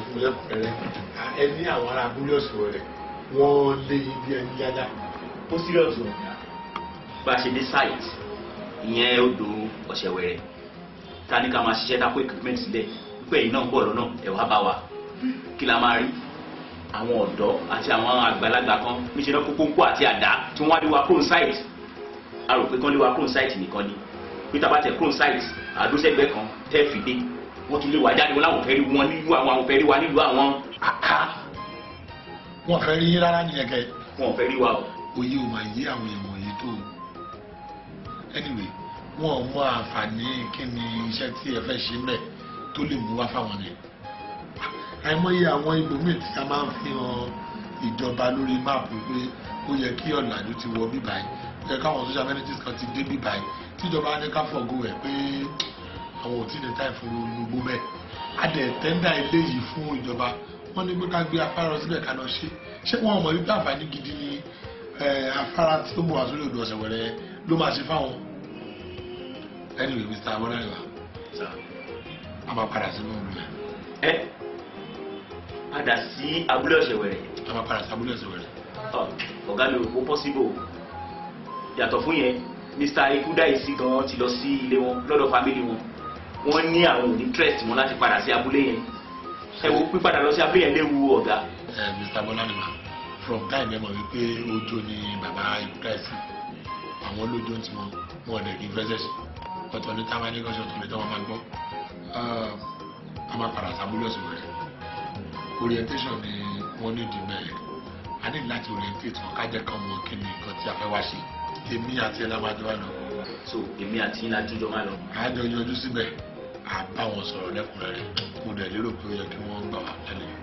fún lẹ́kùnrẹ́rẹ́. Ẹ ní àwọn ará abúlé Ọ̀ṣẹ̀wẹ̀rẹ̀ wọ́n lé ibi ẹni yájá. Ó serious o. Bá a ṣe dé site ìyẹn odò Ọ̀ṣẹ̀wẹ̀rẹ̀, ta ní ká máa ṣiṣẹ́ tá kó equipment sílẹ̀ wípé ẹ̀yin náà ń bọ̀ lọ́nà ẹ̀ wá bá wa. Kí la máa rí? Àwọn ọ̀dọ́ àti àwọn àgbàlagbà kan níṣẹ́ náà kó kóńkó àti àdá tí wọ́n wá lé wa kúrò site. A rò pé kán lé wa kúrò site nìkan ni. Pété bá tẹ kúrò site àdóṣẹ́gbẹ́ kan tẹ́ fi dé, wọ́n tún lé wa jáde, wọn láwọn fẹ́ rí wọn nílùú àwọn, àwọn fẹ́ rí wa nílùú àwọn. Wọ́n fẹ́ rí rárá nìyẹn kẹ́. Wọ́n fẹ́ rí wa o. Òye ò máa yé àwọn èèyàn wọ̀nyí tó o. Anyway, wọn ò mọ àǹfààní kí ni iṣẹ́ tí ẹ fẹ́ ṣe mẹ́ tó lè mú wá fáwọn ni. Àìmọye àwọn ibòmíì tí a máa ń fi hàn ìjọba lórí máàpù pé ó yẹ kí ọ̀làjú ti wọ bíbá yìí, ó yẹ káwọn social amenities kan ti dé bíbá yìí, tíjọba ní ká fọ̀gọ́ ẹ̀ pé àwọn ò tí ní táì fún gbogbo bẹ́ẹ̀. A dẹ̀ tẹ́ndà eléyìí fún ìjọba, wọ́n ní pé ká gbé afárá lọ síbẹ̀ ká lọ ṣe. Ṣé wọ́n mọ̀ wípé àǹfààní gidi ni afárá tí ó bọ̀ wá sórí odò Ọ̀ṣẹ̀wẹ̀rẹ̀ ló máa ṣe fáwọn? Anyway, Mr. Abọ́láyọ̀, a máa padà sínú ìlú yẹn. Ẹ padà sí abúlé Ọ̀ṣẹ̀wẹ̀rẹ̀. A máa padà sí abúlé Ọ̀ṣẹ̀wẹ̀rẹ̀. Ọ̀gá mi ò kó possible. Yàtọ̀ fún yẹn, Mr. Ikudaisi gan ti lọ sí ilé wọn lọ́dọ̀ family wọn. Wọ́n ní àwọn ò ní interest wọn láti padà sí abúlé yẹn. Ẹ wo pípadà lọ sí abúlé yẹn léwu ọ̀gá. Mr. Abọ́láyọ̀, from time ẹ mọ̀ wípé ojo ni bàbá Ikudaisi, àwọn olójó tí wọn wọn dẹ̀ kí n fẹsẹ̀ sí. Ọ̀tọ̀ ní táwọn ẹni kan ṣe, ọ̀tọ̀ ní táwọn máa gbọ́. A máa padà sábúlé Ọ̀ṣẹ̀wẹ̀rẹ̀. Orientation ni wọ́n ní ìdí mẹ́rin. A ní láti orientate wọn ká jẹ́ kán mọ kí ni nǹkan tí a fẹ́ wá ṣe. Èmi àti ẹ̀ la máa jọ wá lọ. So èmi àti yín la tún jọ máa lọ. A jọ yọjú síbẹ̀, a bá wọn sọ̀rọ̀ lẹ́kùnrẹ́rẹ́. Mo dẹ̀ lérò pé ó yẹ kí wọ́n gbà wá lálejò.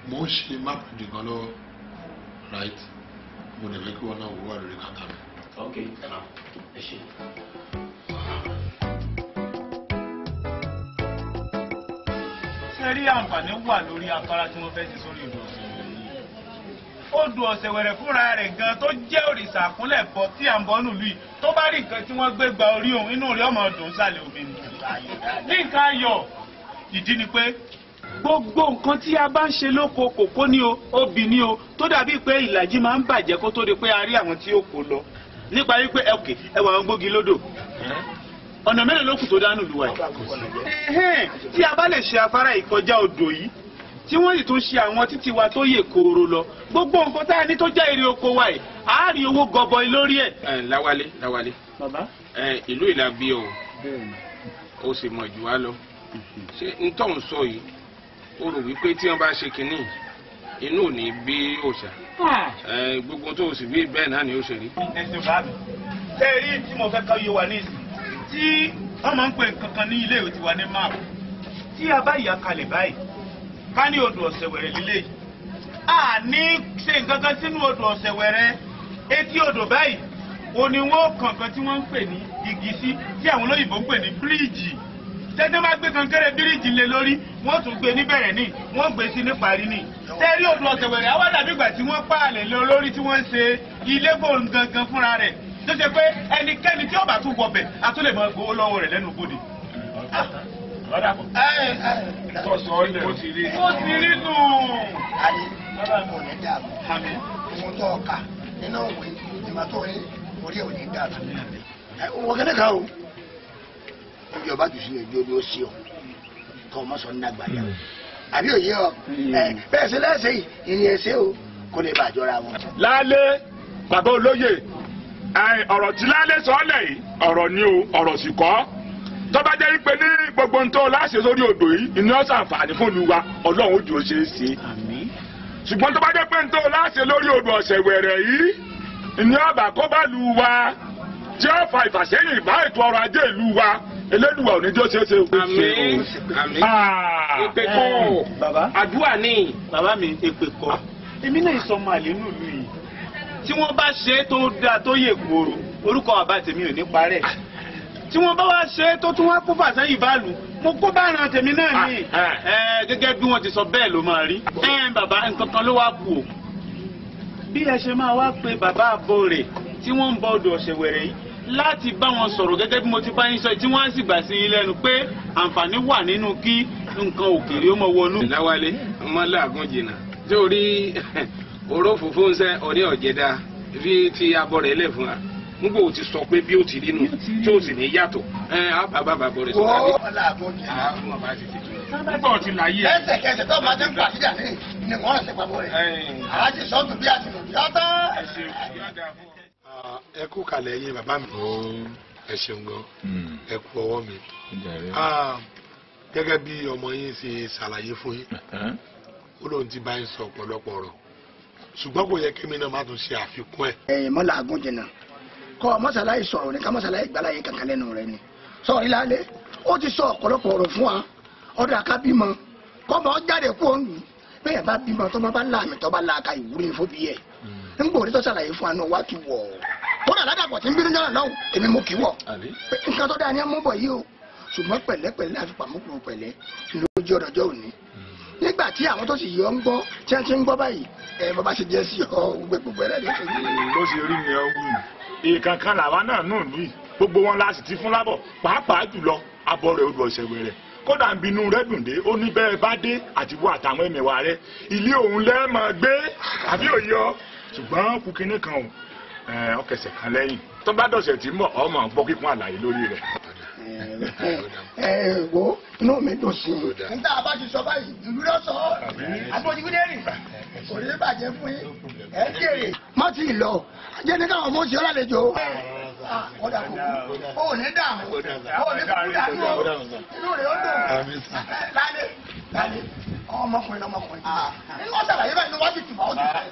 Mo ń ṣe máàpù nìkan lọ́wọ́, right? Mo dẹ̀ fẹ́ kí wọ́n náà wò wà lórí kàtà mi. Ok, ẹ ṣé. Ṣé rí àǹfààní wà lórí afárá tí wọ́n fẹ́ ṣe sórí odò Ọ̀ṣẹ̀wẹ̀rẹ̀ yìí? Odò Ọ̀ṣẹ̀wẹ̀rẹ̀ fúnra rẹ̀ gan tó jẹ́ òrìṣà àkúnlẹ̀ bọ tí à ń bọ́ nílùú yìí, tó bá rí nǹkan tí wọ́n gbé gba orí òun, inú rẹ̀ ọmọ dùn sálẹ̀ omi ni. Ní nǹkan ayọ̀, ìdí ni pé gbogbo nǹkan tí a bá ń ṣe lóko kòkó ni o, obì ni o, tó dàbí pé ìlàjì máa ń bàjẹ́ kó tó di pé a rí àwọn tí ó kó lọ. Nípa wípé ẹkẹ ẹwà àwọn gbógi lódò, ọ̀nà mélòó ló kù tó dánù lùwà yìí? Tí a bá lè ṣe afárá ìkọjá odò yìí, tí wọ́n sì tún ṣe àwọn títì wa tó yè kooro lọ, gbogbo nǹkan tá a ní tó jẹ́ èrè oko wa yìí, a rí owó gọbọi lórí ẹ̀. Ẹ Láwálé, Láwálé. Bàbá. Ẹ ìlú ìlà bí o, o sì mọ̀ jù wá lọ. Ṣé n tó ń sọ yìí, o rò wípé tí wọ́n bá ṣe kínní, inú ò ní bí òòṣà. Gbogbo tó o sì bí bẹ́ẹ̀ náà ni ó ṣe rí. Ẹ ṣe bá mi. Ṣé rí tí mo fẹ́ ká yé wa ní ìsìn? Tí wọ́n máa ń pè nǹkan kan ní ilé ìwé tiwa ní máàpù. Tí a bá yà kalẹ̀ báyìí, ká ní odò Ọ̀ṣẹ̀wẹ̀rẹ̀ lílé yìí. A ní ṣe nǹkan kan sínú odò Ọ̀ṣẹ̀wẹ̀rẹ̀. Etí odò báyìí, òní wọ́n kànkan tí wọ́n ń pè ní igi sí, tí àwọn olóyìnbó ń pè ní bíríìjì. Tẹ́tẹ́ máa gbé kankéré bíríìjì lé lórí, wọ́n tún gbé níbẹ̀rẹ̀ ní, wọ́n gbé sí níparí ní. Tẹ́rí odò Ọ̀ṣẹ̀wẹ̀rẹ̀ á wá dàbí ìgbà tí wọ́n pààlẹ̀ lé lórí tí wọ́n ń ṣe ilé gbòǹ gangan fúnra rẹ̀. Tó ṣe pé ẹnikẹ́ni tí ó bá tún wọbẹ̀, a tún lè máa gbowó lọ́wọ́ rẹ̀ lẹ́nu bodè. Ó ti rí nù. Ayé kò ní dààmú. Ohun tó ọkà nínú òwe ìmọ̀ tó rí orí ò ní dààmú. Wọ́n kẹ́lẹ́ kan o. Ìjọba jù sínú ìjọ ló sí ọ. Kọ́ ọmọ sọ ní àgbàyà. Àbí òye ọ. Bẹ́ẹ̀ ṣe lẹ́sẹ̀ yìí, ìrìn ẹ̀ṣẹ̀ o, kò lè bàjọ́ra wọn. Lálé, bàbá olóyè, ọ̀rọ̀ tí Lálé sọ ọ́ lẹ̀ yìí, ọ̀rọ̀ ni o, ọ̀rọ̀ sì kọ́. Tó bá jẹ́ pé ní gbogbo ohun tó láṣẹ sórí odò yìí, ìní ọ̀sán àǹfààní fún ìlú wa, Ọlọ́run ó jù ó ṣe é ṣe. Ṣùgbọ́n tó bá jẹ́ pé ní tó láṣẹ lórí odò Ọ̀ṣẹ̀wẹ̀rẹ̀ yìí, ìní ọ̀bà kó bá lu wa, tí ó fa ìfàsẹ́yìn bá ètò ọrọ̀ ajé ìlú wa, Elédùwà ò ní jó ṣe é ṣe. Àmín, àmín. Èpè kọ́, àdúrà ni. Bàbá mi, èpè kọ́. Èmi náà ìsọmọ àlè nùlù yìí. Tí wọ́n bá ṣe é tó dáa tó yè kooro, orúkọ bàbá tèmi ò ní parẹ́. Tí wọ́n bá wá ṣe é tó tún wá kó fàsẹ́yìn báàlù, mo kó bá ran tèmi náà ní. Gẹ́gẹ́ bí wọ́n ti sọ bẹ́ẹ̀ ló máa rí. Bàbá, nǹkan kan ló wá kù o. Bí ẹ ṣe máa wá pe bàbá àbọ̀ rẹ̀ tí wọ́n ń bọ odò Ọ̀ṣẹ̀wẹ̀rẹ̀ yìí, láti bá wọn sọ̀rọ̀ gẹ́gẹ́ bí mo ti bá yín sọ tí wọ́n á sì gbà sí yín lẹ́nu pé àǹfààní wà nínú kí nǹkan òkèèrè ó mọ wọnú. Láwálé ọmọ làágùn jìnnà tí o rí oró funfun ń sẹ ọ̀rẹ́ ọ̀jẹ̀dá fi ti abọ́ rẹ̀ lẹ̀ fún wa nígbà o ti sọ pé bí o ti rí nu tí o sì ní yàtọ̀ ẹ á bá bàbá bọ̀ rẹ̀ sọ̀rọ̀ wọ́n làágùn jìnnà. nígbà o ti láyé ẹ. Lẹ́sẹ̀kẹsẹ̀ tó máa ti ń pàṣídà ní ni wọ́n ṣe pàbọ̀ rẹ̀. Aláàjì sọ́ọ̀tù bí àtìmọ̀ yọtọ̀. Ẹ kú kalẹ̀ yín bàbá mi. Ẹ ṣeun gan, ẹ kú ọwọ́ mi. Gẹ́gẹ́ bí ọmọ yín ṣe ṣàlàyé fún yín, ó lóun ti bá yín sọ ọ̀pọ̀lọpọ̀ ọ̀rọ̀, ṣùgbọ́n kò yẹ kémi náà má tún ṣe àfikún ẹ̀. Ẹ̀yin mọ́ làágùn jìnnà kọ́ mọ́sálàyé sọ̀rọ̀ ní ká mọ́sálàyé gbàláyé kankan lẹ́nu rẹ ni. Sọ̀rọ̀ ìlàlẹ́ ó ti sọ ọ̀pọ̀lọpọ̀ ọ̀rọ̀ fún wa, ọ̀dọ̀ àká bímọ kọ́mọ jáde kú òun lù bẹ́ẹ̀ bá bímọ tọ́mọ bá láàmì tọ́ bá láàka ìwúrí fún bí ẹ̀ ń gbòòrí tó ṣàlàyé fún wa náà wá ti wọ̀ ọ́ kódà ládàpọ̀ tí ń bínú jọ́nà lọ́hùn èmi mo kì í wọ̀ nǹkan tó dáa ni ẹ mú bọ̀ yìí o, ṣùgbọ́n pẹ̀lẹ́pẹ̀lẹ́ àfi pàmòkùrù pẹ̀lẹ́ lójú ọ̀dọ̀jọ́ òní nígbà tí àwọn tó sì yọ ń gbọ́ tí wọ́n ti ń gbọ́ báyìí ẹ bàbá ṣe jẹ́ sí ọ gbogbo ẹ̀rẹ́ ló ṣe yí. Bó ṣe rí ni ọ wù. Ìkankan làwa náà nù lù yìí, gbogbo wọn la sì ti fún lábọ̀, pàápàá jùlọ abọ́ rẹ̀ odò ọ̀sẹ̀ wẹ̀rẹ̀. Kódà ń bínú rẹ̀ dùn dé, ó ní bẹ́ẹ̀ bá dé àti wọ àtàwọn ẹ̀mẹ̀wà rẹ̀ ilé òun lẹ́ẹ̀mọ̀ gbé àbí òye ọ, ṣùgbọ́n kú kinní kan o, ọkẹsẹ̀ kan lẹ́yìn tó bá dọ̀sẹ̀ tí ń bọ̀ ọmọ gbọ́ kíkún àlàyé lórí rẹ̀. Ẹ wo inú mi dùn sí i. Níta bá ti sọ báyìí ìlú lọ sọ àbójúwídẹ́rì kò ní bàjẹ́ fún yín ẹ jèrè. Má ti lọ jẹ́ ní káwọn ọmọ òsì ọ̀làlejò. Ọ̀dà kò kú ó ní dààmú ó ní kúkú dààmú inú rẹ̀ ó dùn. Lálẹ́ lálẹ́ ọmọkùnrin lọmọkùnrin nínú wọn ṣàlàyé báyìí ní wọ́n ti tùbà ó ti fẹ́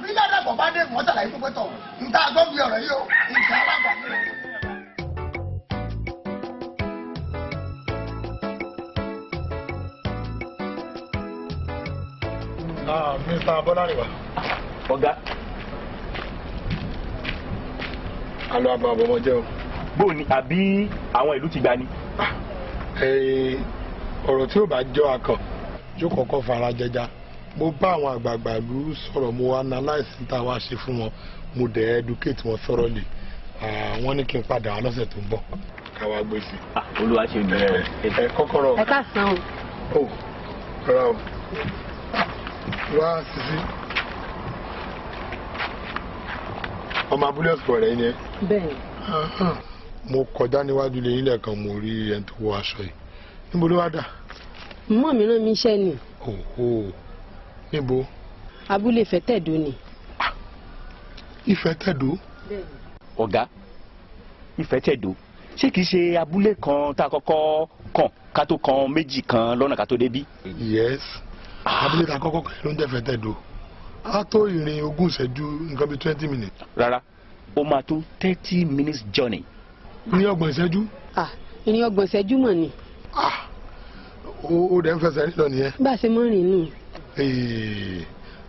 bí ládàpọ̀ bá dé wọ́n ṣàlàyé pípẹ́ tọ̀ níta gbọ́ bí ọ̀rọ̀ yìí o nǹkan alágbà ní o. Mr. Bọ́lárìnwá. Ọ̀gá. Alo àbọ̀ àbọ̀mọ jẹ́ o. Bó ni àbí àwọn ìlú ti gbà ni? Ọ̀rọ̀ tí ó bá jọ akàn yóò kọ́kọ́ fara jẹja. Mo bá àwọn àgbààgbà ìlú sọ̀rọ̀, mo analyse tá a wá ṣe fún wọn, mo dẹ̀ educate wọn thoroughly. Wọ́n ní kí n padà wá lọ́sẹ̀ tó ń bọ̀. Káwa gbé sí. Olúwa ṣe nìyẹn. Ẹ kọ́kọ́rọ́. Ẹ káàsán o. Ó rọra o. Wá sisi ọmọ abúlé ọ̀sùn rẹ̀ yẹn. Bẹ́ẹ̀ni. Mo kọjá níwájú ilé yín lẹ́ẹ̀kan, mo rí ẹni tó wọ aṣọ yìí, níbo ló wá dà? Mọ́ mi rán mi iṣẹ́ ni. Òhò, níbo? Abúlé Ìfẹ́tẹ̀dó ni. Ìfẹ́tẹ̀dó? Bẹ́ẹ̀ni. Ọ̀gá, Ìfẹ́tẹ̀dó ṣé kìí ṣe abúlé kan tá a kọ́kọ́ kàn ká tó kan méjì kan lọ́nà ká tó débí? Yes, abúlé ta kọ́kọ́ kan ló ń jẹ́ Ìfẹ́tẹ̀dó. Á tó ìrìn 20 ìṣẹ́jú, nǹkan bíi 20 minutes. Rárá, ó máa tó 30 minutes journey. Ní 30 ìṣẹ́jú. Ìrìn 30 ìṣẹ́jú mọ̀ ni. Ó dẹ̀ ń fẹsẹ̀ rìn lọ nìyẹn. Bá a ṣe mọ́ rìn nù.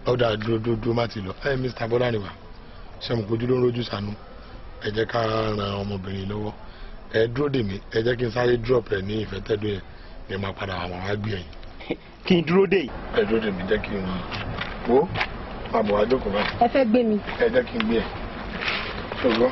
Ọ̀dà dúró má ti lọ. Ẹ Mr. Bọ́lárìnwá, ṣe mo kojú ló ń rojú sànú. Ẹ jẹ́ ká ran ọmọbìnrin lọ́wọ́. Ẹ dúró dè mí, ẹ jẹ́ kí n sáré drop ẹ ní Ìfẹ́tẹ̀dó yẹn, ní máa padà àwọn wá gbé ẹ̀yìn. Kí n dúró dè. Ẹ dúró dè mí, jẹ́ kí n wo àbọ̀ wá jókòó báyìí. Ẹ fẹ́ gbé mi. Ẹ jẹ́ kí n gbé ẹ. Ṣùgbọ́n.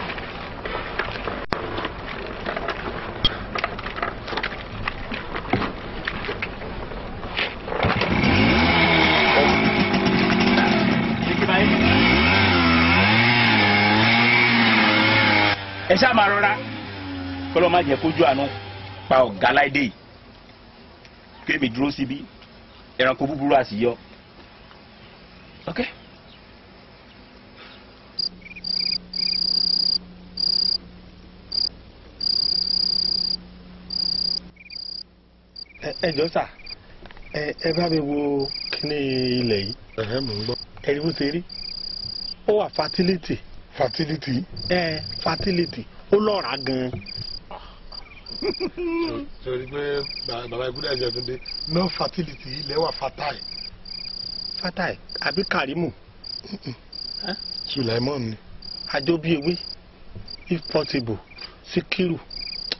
Ẹ ṣáà máa rọra kọ́lọ́ má jẹ́ kójú àánú pa ọ̀gá láìdé yìí kémi dúró síbí ẹranko búburú àsìyọ. Okay. Ẹ jọ̀ọ́ sà, ẹ bá mi wo kíní ilẹ̀ yìí. Ẹ̀hẹ́, mò ń gbọ́. Ẹ rí bó ṣe rí, ó wà fertility. Fertility? Ẹ fertility, ó lọ́ra gan-an. Sori pé bàbá ikú dàjẹ́ tó dé no fertility, ilẹ̀ wà fertile. Fertile àbí Karimu? Sulaimon ni. Àjọbíewé, if possible, Sikiru.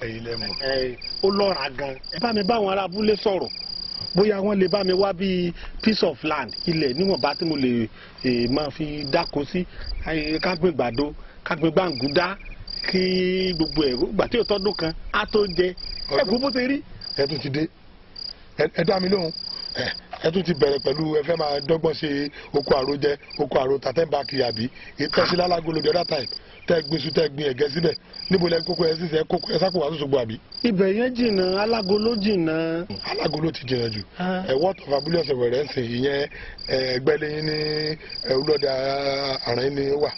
Ẹ̀yin lẹ mọ̀. Ẹ ó lọ́ra gan. Ẹ bá mi bá àwọn ará abúlé sọ̀rọ̀, bóyá wọ́n lè bá mi wá bíi piece of land, ilẹ̀ níwọ̀nba tí mo lè máa fi dáko sí, ká gbin gbàdo, ká gbin gbàǹgùdá, Kí gbogbo ẹ̀ gbà tí ò tọ́dún kan á tó jẹ ẹ kú bó ti rí. Ẹ tún ti dé, ẹ dá mi lóhùn. Ẹ tún ti bẹ̀rẹ̀ pẹ̀lú ẹ fẹ́ máa dọ́gbọ́n ṣe oko àrò jẹ, oko àrò tàtẹ́ǹbàkì àbí ìtẹ́sí lálágolo the other time tẹ́ gbin iṣu, tẹ́ gbin ẹ̀gẹ́ síbẹ̀. Níbo lẹ kókó ẹ sísẹ kókó ẹ sápò wá sọ́sọ́gbó àbí? Ibẹ̀ yẹn jìnnà, Alágolo jìnnà. Alágolo ti jìnnà jù. Ẹ what of abúlé ọ̀sẹ̀ wẹ̀rẹ̀ ń sìn ìyẹn? Ẹgbẹ́ lẹ́yìn ní Olóde Àrán ní ó wà.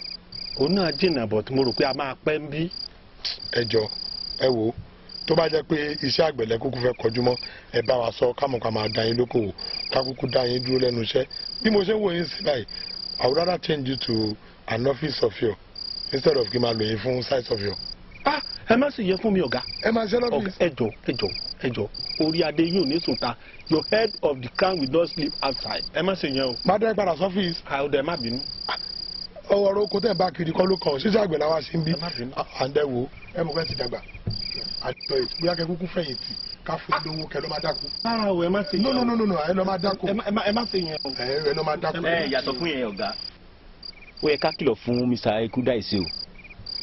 Òun náà jìnnà, but mo rò pé a máa pẹ́ ń bí. Ẹ jọ, ẹ wò ó, tó bá jẹ́ pé iṣẹ́ àgbẹ̀lẹ̀ kúkú fẹ́ kọjú mọ́, ẹ bá wa sọ kámọ̀ ká máa dá yín lókòwò, ká kúkú dá yín dúró lẹ́nu iṣẹ́. Bí mo ṣe ń wò yín sí báyìí, I would rather change you to an office surveyor instead of kí n máa lò yín fún site surveyor. Ah, ẹ má sì yẹ fún mi, ọ̀gá. Ẹ máa ṣe lọ́fíìsì. Ẹ jọ, ẹ jọ, ẹ jọ, orí adé yóò ní sùn ta. Your head of the crown will not sleep outside. Ẹ má sì yẹn o. Má dá ẹ padà sọ́fíìsì. Àwòdà, ẹ má bínú. Ọ̀rọ̀ oko tẹ̀ ń bá kiri kọ́ ló kàn. Ṣíṣe àgbẹ̀ làwa ṣe ń bí. Ẹ má bínú. Àǹdẹ̀wò ẹ mọ̀ fẹ́ ti dàgbà àjọ ètò, bóyá kẹ́ kúkú fẹ̀yìntì, ká fún yín lówó kẹ́ ló máa dáko. Rárá o, ẹ má sì No. yẹn. No, no, no, no, ẹ lọ máa dáko. Ẹ má sì yẹn o. Ẹ lọ máa dáko. Ẹ yàtọ̀ fún yẹn, ọ̀gá, ó yẹ ká kìlọ̀ fún Mr. Ekudaise o.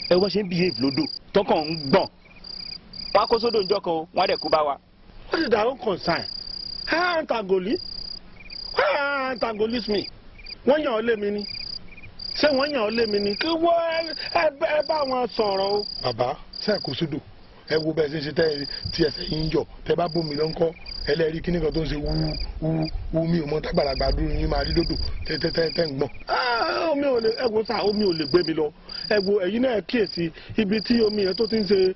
Ẹ wọ́n ṣe ń behave lódò tọkàn ń gbọ̀n wọn á kó sódò ńjọ́ kan o, wọ́n á dẹ̀ kó bá wa. What is their own concern? How antagoli? Why antagonist me? Wọ́n yàn ọ́ lé mi ni. Ṣé wọ́n yàn ọ́ lé mi ni? Kí wọ́n ẹ bá wọn sọ̀rọ̀ o. Bàbá, ṣe kó sódò, ẹ wo bẹ́ẹ̀ ṣe ṣe tẹ́ tí ẹsẹ̀ yín yọ, tẹ́ bá bómi lọ́nkọ́ ẹlẹ́rìí kíní kan tó ń ṣe wú wú wú. Mi ò mọ tágbàlagbà dúró yín máa rí lódò tẹ́ tẹ́ tẹ́ tẹ́ ń gbọ̀n. Ah, omi ò lè, ẹ wo sá, omi ò lè gbé mi lọ. Ẹ wo, ẹ̀yin náà kíyèsí ibi tí omi yẹn tó ti ń ṣe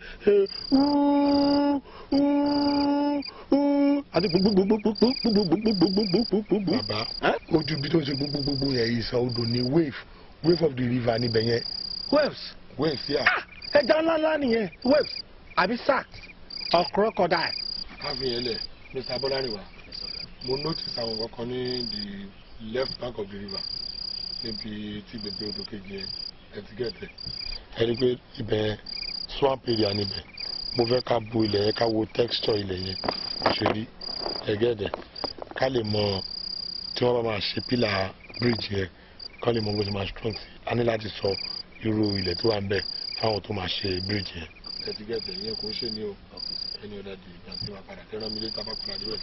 wú wú wú àti gbogbogbogbogbogbogbogbogbogbogbogbogbò. Bàbá, ojú ibi tó ń ṣe gbogbogbò yẹn, ìsàn odò ní, wave of the river níbẹ̀ yẹn. Waves. Waves, yà. Ẹja ńlá ńlá nìyẹn, waves àbí sharks or crocodile. Káfí yẹn lẹ̀. Mr. Bọ́lárìnwá, mo notice àwọn kankan ní the left bank of the river, níbi tí bèbè odò kejì yẹn, ẹ ti gẹ̀tẹ̀ ẹ rí i pé ibẹ̀ yẹn swamp area níbẹ̀. Mo fẹ́ ká bu ilẹ̀ yẹn, ká wo texture ilẹ̀ yẹn bó ṣe rí, ẹ gẹ̀tẹ̀, ká lè mọ tí wọ́n bá máa ṣe pillar bridge yẹn, ká lè mọ bó ṣe máa strong sí. A ní láti sọ irú ilẹ̀ tó wà ń bẹ̀ fáwọn tó máa ṣe bridge yẹn. Ẹ ti gẹ̀tẹ̀, ìyẹn kò ń ṣe ní o ẹni ọ̀dà di ìgbà tí wàá padà kẹ́rọ mi létà bá padà dé wẹ̀.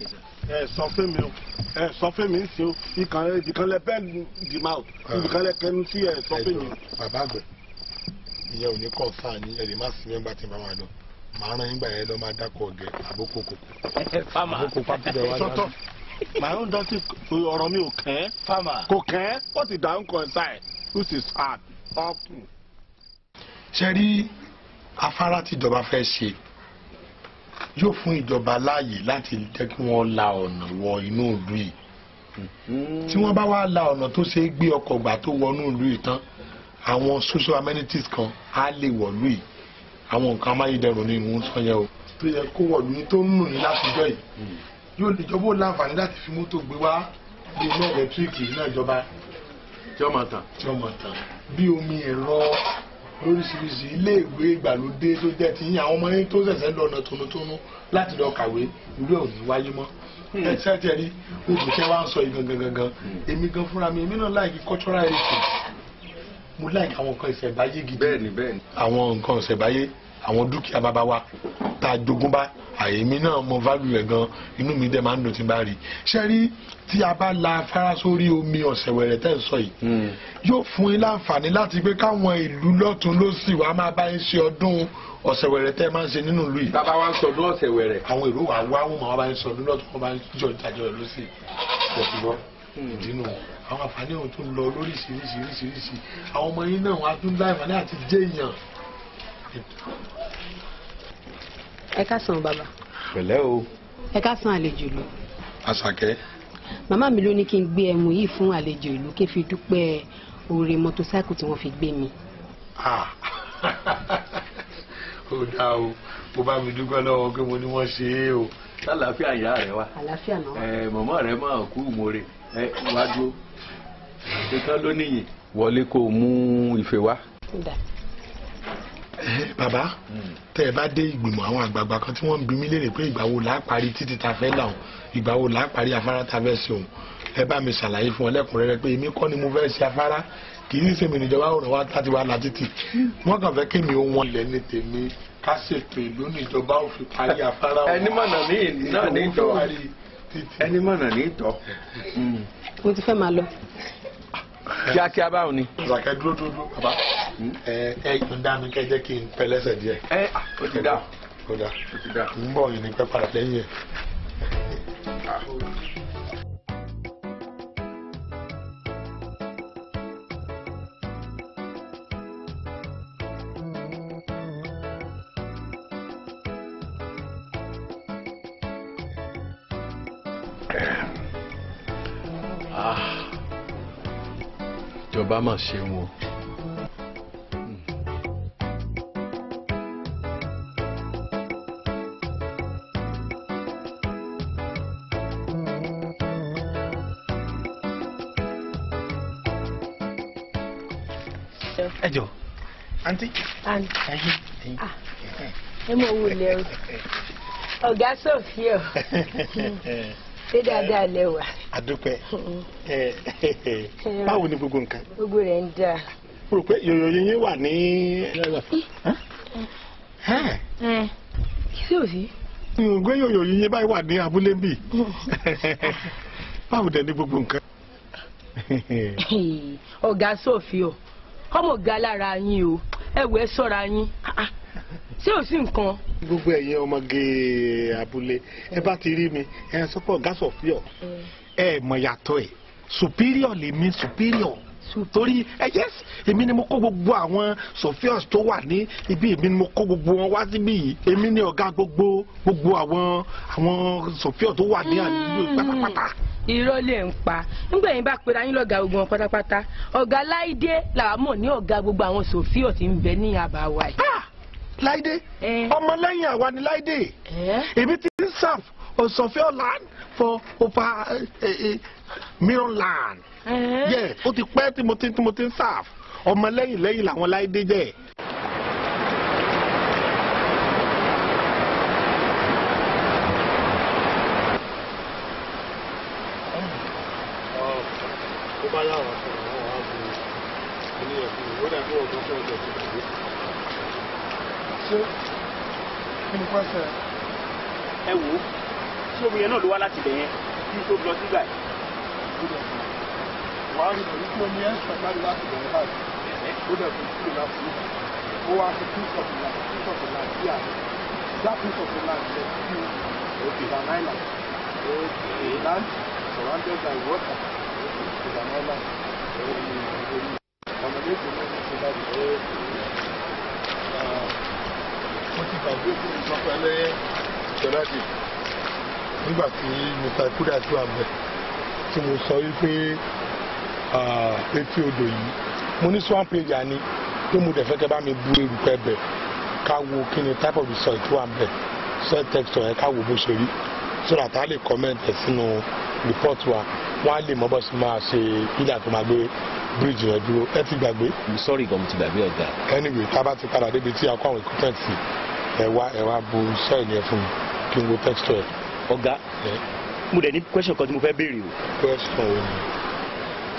Ẹ sọ fún mi o, ẹ sọ fún mi ń sin o. Ìkànnì ìkànnì bẹ́ẹ̀ di máa o, ìkànnì kẹnu sí, ẹ sọ fún mi. Bàbá àgbẹ̀, ìyẹn ò ní kàn sáà ní. Ẹ lè má sí mẹ́ngbà tí n bá máa lọ, màá rán yín gbà yẹn lọ máa dákọ̀ ọ̀gẹ̀ àbókò kòkó Farmer. àbókò pápítẹ̀ wá. Sọtọ my own daughter, ọ̀rọ̀ mi ò kẹ́ ẹ́. Farmer. Kò kẹ́ ẹ́. What is that own concern which is hard up. Ṣe rí afárá tíjọba fẹ́ ṣe yóò fún ìjọba láàyè láti jẹ́ kí wọ́n la ọ̀nà wọ inú ìlú yìí. Tí wọ́n bá wá la ọ̀nà tó ṣe é gbé ọkọ̀ gbà tó wọnú ìlú yìí tán, àwọn social amenities kan á lè wọ̀lú yìí. Àwọn nǹkan amáyédẹrùn ni mò ń sọ yẹn o, tó yẹ kó wọ̀lú yìí tó ń nù yín látijọ́ yìí, yóò lè jọba ó láǹfààní láti fi mọ́tò gbé wá, bí iná ẹ̀lẹ́tíríkì, iná ìjọba tí ó máa tàn. Tí ọmọ tàn, bí omi ẹ̀rọ lóríṣiríṣi, iléèwé ìgbàlódé tó jẹ́ ti yín, àwọn ọmọ yín tó ṣẹ̀ṣẹ̀ lọ ọ̀nà tónútónú láti lọ kàwé, irú ẹ̀ ò ní wáyé mọ́. Ẹ ṣe ẹ rí odò tẹ́ wá ń sọ yìí gangan gangan, èmi gan fúnra mi, èmi náà like cultural heritage. Mo like àwọn nǹkan ìṣẹ̀báyé gidi. Bẹ́ẹ̀ni, bẹ́ẹ̀ni. Àwọn nǹkan ìṣẹ̀báyé, àwọn dúkìá bàbá wa tá a jogún bá, àyèmí náà mọ value rẹ̀ gan. Inú mi dẹ̀ máa ń dùn tí n bá rí. Ṣé rí tí a bá la afárá sórí omi ọ̀sẹ̀wẹ̀rẹ̀ tẹ́ ń sọ yìí, yóò fún yín láǹfààní láti pé káwọn ìlú lọ́tún lósì wàá máa bá yín ṣe ọdún ọ̀sẹ̀wẹ̀rẹ̀ tẹ́ máa ń ṣe nínú ìlú yìí. Bàbá wa ń sọdún ọ̀sẹ̀ wẹ̀rẹ̀. Àwọn èrò wà wá, wọn máa bá yín sọdún lọ́tún, wọn bá yín jọ ìdájọ́ rẹ̀ lọ́sì ẹ̀fúgbọ́ ìdínú. Àwọn àǹfààní ohun tó ń lọ lóríṣiríṣiríṣiríṣi, àwọn ọmọ yín náà wọn á tún láǹfààní àti jẹ́ èèyàn. Ẹ káàsán, bàbá. Pẹ̀lẹ́ o. Ẹ káàsán, àlejò ìlú. Àṣàkẹ́. Màmá mi ló ní kí n gbé ẹmu yìí fún àlejò ìlú, kí n fi dúpẹ́ oore mọ́tòsáìkù tí wọ́n fi gbé mi. Ah, ó dáa o. Mo bá mi dúpẹ́ lọ́wọ́ pé mo ní wọ́n ṣe é o. Sálàáfíà ìyá rẹ wá? Àlàáfíà náà. Ẹ mọ̀mọ́ rẹ máa kú mọ́re. Ẹ wá dúró ṣetán ló níyìn. Wọlé kó o mú ife wá. Ó dáa. Bàbá, tẹ́ ẹ bá dé ìgbìmọ̀ àwọn àgbààgbà kan tí wọ́n ń bi mí léèrè pé ìgbà wo là á parí títí ta fẹ́ làwọn Ìgbà wo là á parí afárá tá a fẹ́ ṣe òun? Ẹ bá mi ṣàlàyé fún ọ lẹ́kùnrẹ́rẹ́ pé èmi kọ́ ni mo fẹ́ ṣe afárá, kì í ṣe mi níjọba òrùn wa láti wá la títì. Wọ́n kàn fẹ́ kémi ohun ilẹ̀ ní tèmi ká ṣètò ìlú níjọba ò fi parí afárá wọn. Ẹni mọ̀nà ní náà ní tọ́, ẹni mọ̀nà ní tọ́. Mo ti fẹ́ máa lọ. Kíákíá báwo ni. Àṣàkẹ́ dúró dúró bàbá, ẹ ẹ yọ̀ǹda mi kẹ́ jẹ́ kí n pẹ́ lẹ́sẹ̀ díẹ̀. Ẹ ó ti dà. Ó dà, ń bọ̀ yìí ní pẹ́ padà lẹ́yìn ẹ̀. Ìjọba mà ṣeun o. Ẹ jọ, àǹtí. Ẹ mọ owó lẹ o, ọ̀gá sọfíọ, ṣé dáadáa lẹ wà? Àdúpẹ́. Báwo ni gbogbo nǹkan? Gbogbo rẹ̀ ń dáa. Mo rò pé yòyò yín wà ní. Kí ló sí? Gbé yòyò yín báyìí wà ní abúlé bì. Báwo dẹ̀ ni gbogbo nǹkan? Ọ̀gá sọfíọ, ọmọ ọ̀gá lára yín o, ẹ wò ẹ ṣọ́ra yín, ṣé ò sí nǹkan? Gbogbo ẹ̀yin ọmọge abúlé, ẹ bá ti rí mi, ẹ sọ pé ọ̀gá sọfíọ, ẹ mọ̀ yàtọ̀ ẹ̀, superior lèmi, superior. Torí ẹ yes, èmi ni mo kó gbogbo àwọn sọfíọs tó wà ní ibi, èmi ni mo kó gbogbo wọn wá síbí yìí, èmi ni ọ̀gá gbogbo àwọn sọfíọ tó wà ní àdúgbò pátápátá. Irọ́ lè ń pa. Nígbà yín bá pera yín lọ́gàá gbogbo wọn pátápátá, ọ̀gá Láìdé làwa mọ̀ ní ọ̀gá gbogbo àwọn sọfíọ tí ń bẹ ní àbá wa yìí. Láìdé, ọmọlẹ́yìn àwa ni Láìdé. Èmi ti ń serve Sọfíọ land for over million land. Yeah, ó ti pẹ́ tí mo ti ń serve. Ọmọlẹ́yìn lẹ́yìn làwọn Láìdé jẹ́. Tó bá yà wá sọ̀rọ̀ àwọn wàá bu oníyẹ̀ fún mi, ó dàbí ọ̀dọ́ tó ọjọ́ ti gbàgbé. Ṣé kí ni pẹ́sẹ̀? Ẹ wò ó, ṣé omi yẹn náà ló wá láti ibẹ̀ yẹn kí n tó lọ sígbà yìí? Wàá rí pẹ̀lú pé omi ẹ̀ ń sàn jáde láti bẹ̀rẹ̀ báyìí. Ó dẹ̀ fi kúrò láti ibà. Ó wá fi piece of land, piece of land sí àná. That piece of land lẹ sí is an island. A land surrounded by water is an island. Ọ̀nà méjì ló ti ṣe jáde. Mo ti gbàgbé fún ìsọfún ẹlẹ́yẹ ìjọláṣì nígbà tí Mr. Kuda tí wà bẹ̀ tí mo sọ wípé etí odò yìí mo ní swamp area ni, pé mo dẹ̀ fẹ́ kẹ́ bá mi bu erùpẹ̀ bẹ̀ ká wo kí ni type of the soil tó wà bẹ̀, soil texture yẹn, ká wo bó ṣe rí, so that a lè comment ẹ̀ sínú report wa, wọ́n á lè mọ bó ṣe máa ṣe pílà tó máa gbé bridge yẹn dúró. Ẹ ti gbàgbé? I'm sorry gan, mo ti gbàgbé ọ̀gá. Anyway, tá a bá ti padà débi tí a kó àwọn equipment sí, ẹ wá bu soil yẹn fún mi kí n wo texture ẹ̀. Ọ̀gá, mo dẹ̀ ní question kan tí mo fẹ́ béèrè o. Question wo ni?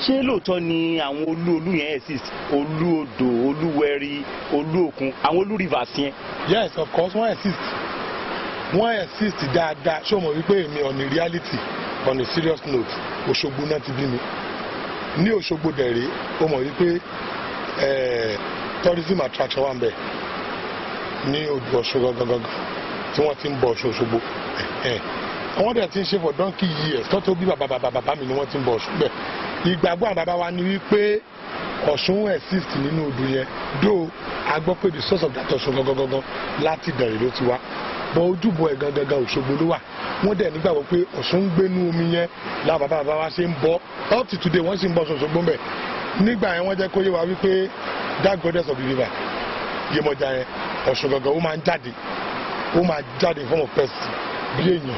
Ṣé lóòótọ́ ni àwọn olú olú yẹn exist? Olú odò, olúwẹ̀rí, olú òkun, àwọn olú rivers yẹn? Yes, of course, wọ́n exist. Wọ́n exist dáadáa. Ṣé o mọ̀ wípé èmi, on a reality, on a serious note, Òṣogbo náà ti bí mi. Ní Òṣogbo dẹ̀rẹ̀, o mọ̀ wípé tourism attraction wà ń bẹ̀ ní odò Ọ̀ṣun gangan tí wọ́n ti ń bọ Ọ̀ṣun Òṣogbo. Wọ́n dẹ̀ ti ń ṣe for donkey years, tó tó bí bàbá bàbá bàbá mi ni wọ́n ti ń bọ Ọ̀ṣun bẹ̀. Ìgbàgbọ́ àwọn bàbá wa ni wípé Ọ̀ṣun exist nínú odò yẹn, though a gbọ́ pé the source of that Ọ̀ṣun gangan láti Ìdànrè ló ti wá, bọ́ ojúbọ ẹ̀ gangan Òṣogbo ló wà. Wọ́n dẹ̀ nígbàgbọ́ pé Ọ̀ṣun ń gbénú omi yẹn láwọn bàbá bàbá wa ṣe ń bọ up to today, wọ́n sì ń bọ Ọ̀ṣun Òṣogbo ńbẹ̀. Nígbà yẹn wọ́n jẹ́ kó yé wa wípé that goddess of the river Yemọja yẹn, Ọ̀ṣun gangan, ó máa ń jáde, ó máa jáde in form of person, bí èèyàn,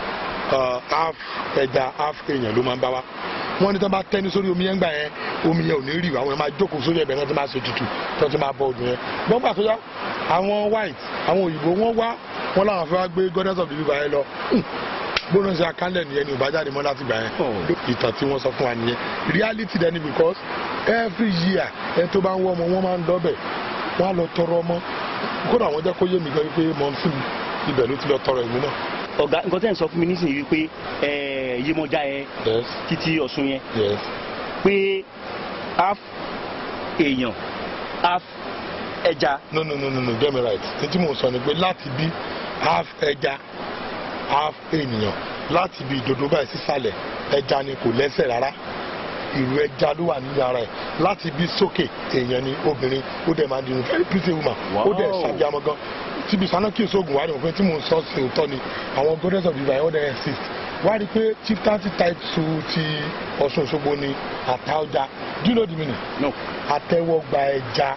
half ẹja half èèyàn ló máa ń bá wa. Wọ́n ní tí wọ́n bá tẹ́ni sórí omi yẹn gbà yẹn, omi yẹn ò ní rí, àwọn yẹn máa jókòó sórí ẹ̀bẹ̀ náà tí máa ṣe tutù tí wọ́n ti máa bọ odò yẹn. Wọ́n gbà tó yá, àwọn white, àwọn òyìnbó, wọ́n wá, wọ́n láwọn fẹ́ wá gbé goddess of the river yẹn lọ. Bóná ṣe akálẹ̀ nìyẹn ni ò bá jáde mọ́ láti gbà yẹn. Ìtàn tí wọ́n sọ fún wa nìyẹn. Reality dẹni, because every year, ẹni tó bá ń wọ́ ọmọ, wọ́n máa ń dọ́bẹ̀, wọ́n á lọ tọrọ ọmọ. Kódà wọ́n jẹ́ kó yé mi gan wípé mọ̀ sí mi, ibẹ̀ ló ti lọ tọrọ ìmú náà. Ọ̀gá, nǹkan tẹ́ ń sọ fún mi nísìnyí wípé Yemọja yẹn, títí Ọ̀ṣun yẹn, pé half èèyàn, half ẹja. No, no, no, no, no, get me right. Ní tí mò ń sọ ni pé láti bí half ẹja, half ènìyàn, láti bí ìdodo báyìí sísàlẹ̀, ẹja ni, kò lẹ́sẹ̀ rárá, ìrù ẹja ló wà nínú ara ẹ̀. Láti bí sókè, èèyàn ni, obìnrin. Ó dẹ̀ máa ń dirun, very pretty woman. Ó dẹ̀ ṣàbíamọ gan tíbi saná kí èso oògùn wà ní òfin tí mò ń sọ sí. Òótọ́ ni, àwọn goddess of the river, ó dẹ̀ exist. Wá rí i pé chieftaincy title ti Ọ̀ṣun Òṣogbo ni Àtaọ́jà. Do you know the meaning? No. Àtẹ́wọ́gba ẹja,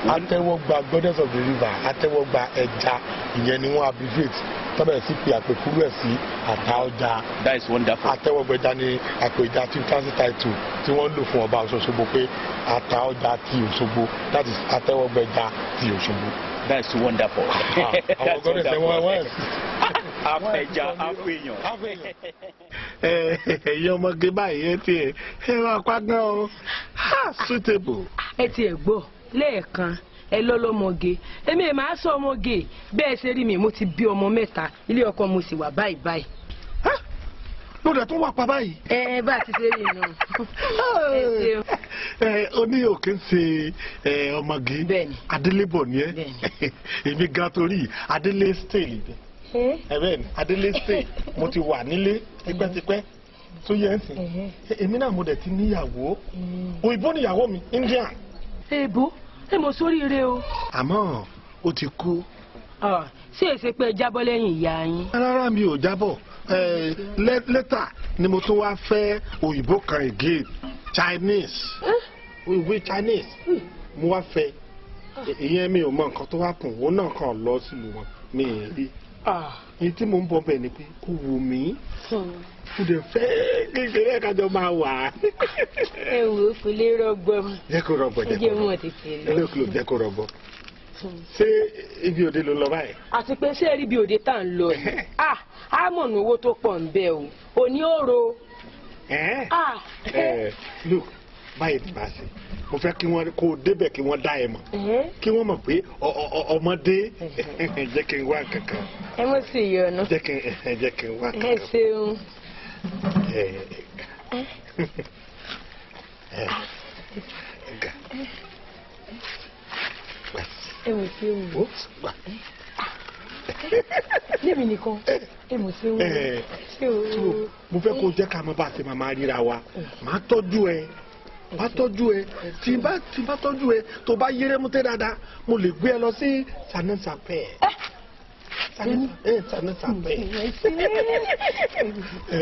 àtẹ́wọ́gba goddess of the river, àtẹ́wọ́gba ẹja. Ìyẹn ni wọ́n abbreviate tọ́bẹ̀rẹ̀ sí pé àpèkúrú ẹ̀ sí Àtaọ́jà. That is wonderful. Àtẹ́wọ́gbẹja ni àpèjà chieftaincy title tí wọ́n ń lò fún ọba Ọ̀ṣun Òṣogbo, pé Àtaọ́jà ti Òṣogbo, that is àtẹ́wọ́gbẹja ti Òṣogbo. That is wonderful. Àwọn goddess ẹ̀ wọ́n exist. Half ẹja, half èèyàn. Ẹ̀yin ọmọge báyìí, ẹ tiẹ̀ ẹ wá pa gan o, ha, suitable. Ẹ tiẹ̀ gbọ́ lẹ́ẹ̀kan, ẹ lọ́lọ́mọge. Èmi ẹ̀ máa sọ ọmọge bẹ́ẹ̀ ṣe rí mi. Mo ti bí ọmọ mẹ́ta, ilé ọkọ mo sì wà báyìí báyìí. Ló dẹ̀ tún wà pa báyìí. Ẹ bá a ti ṣe rí inú. Ẹ ṣeun. Ẹ ó ní òkè ń ṣe ọmọge. Adélébọ̀ ni ẹ. Èmi gan torí adélé stay ẹ. Bẹ́ẹ̀ ni, adélé stay. Mo ti wà nílé tipẹ́tipẹ́ tó yẹ ń sìn. Èmi náà mo dẹ̀ ti níyàwó. Òyìnbó níyàwó mi, Indian. Èèbó, ẹ mọ̀ sóríire o. Àmọ́ ó ti kú. Ṣé èsè pé ẹ jábọ́ lẹ́yìn ìyá yín? Rárá, mi ò jábọ̀. Later ni mo tún wá fẹ́ òyìnbó kan again, Chinese, òyìnbó Chinese mo wá fẹ́. Ìyẹn mi ò mọ nǹkan tó wá kùn, òun náà kàn lọ sílùú wọn, mi ì rí. Ní tí mò ń bọ̀ bẹ́ẹ̀ ni pé ó wù mí, mo dẹ̀ fẹ́ kékeré kájọ máa wà. Ẹ wò ó, kò lè rọgbọ. Jẹ́ kó rọgbọ, jẹ́ Ẹ kó jẹ́ mọ̀ rọgbọ. Tètè lọ. Ẹ jẹ́ kó rọgbọ. Ṣé ibi òde ló lọ báyìí? Àti pé ṣé rí bí òde tá à ń lọ yìí, ah, á mọ̀ ní owó tó pọ̀ ń bẹ o, òní òro. Ah. Look, báyìí ni màá ṣe. Mo fẹ́ kí wọ́n kó o débẹ̀, kí wọ́n dá ẹ mọ̀, kí wọ́n mọ̀ pé ọmọdé. Jẹ́ kí n wá kankan. Ẹ mọ̀ sí ìyọnu. Jẹ́ kí n wá Ẹ kankan. ṣeun. Ẹ ẹ ga. Ẹ mọ̀ sí ewu. Lémi nìkan, ẹ mọ̀ sí ewu. Ẹ Ṣé o. Mo fẹ́ kó jẹ́ ká mọ bá a ṣe máa máa ríra wa. Màá tọ́jú ẹ, màá tọ́jú ẹ. Tí n bá tọ́jú ẹ, tó bá yẹrẹ mú tẹ́ dáadáa, mo lè gbé ẹ lọ sí Sanisapẹ, Sanisapẹ.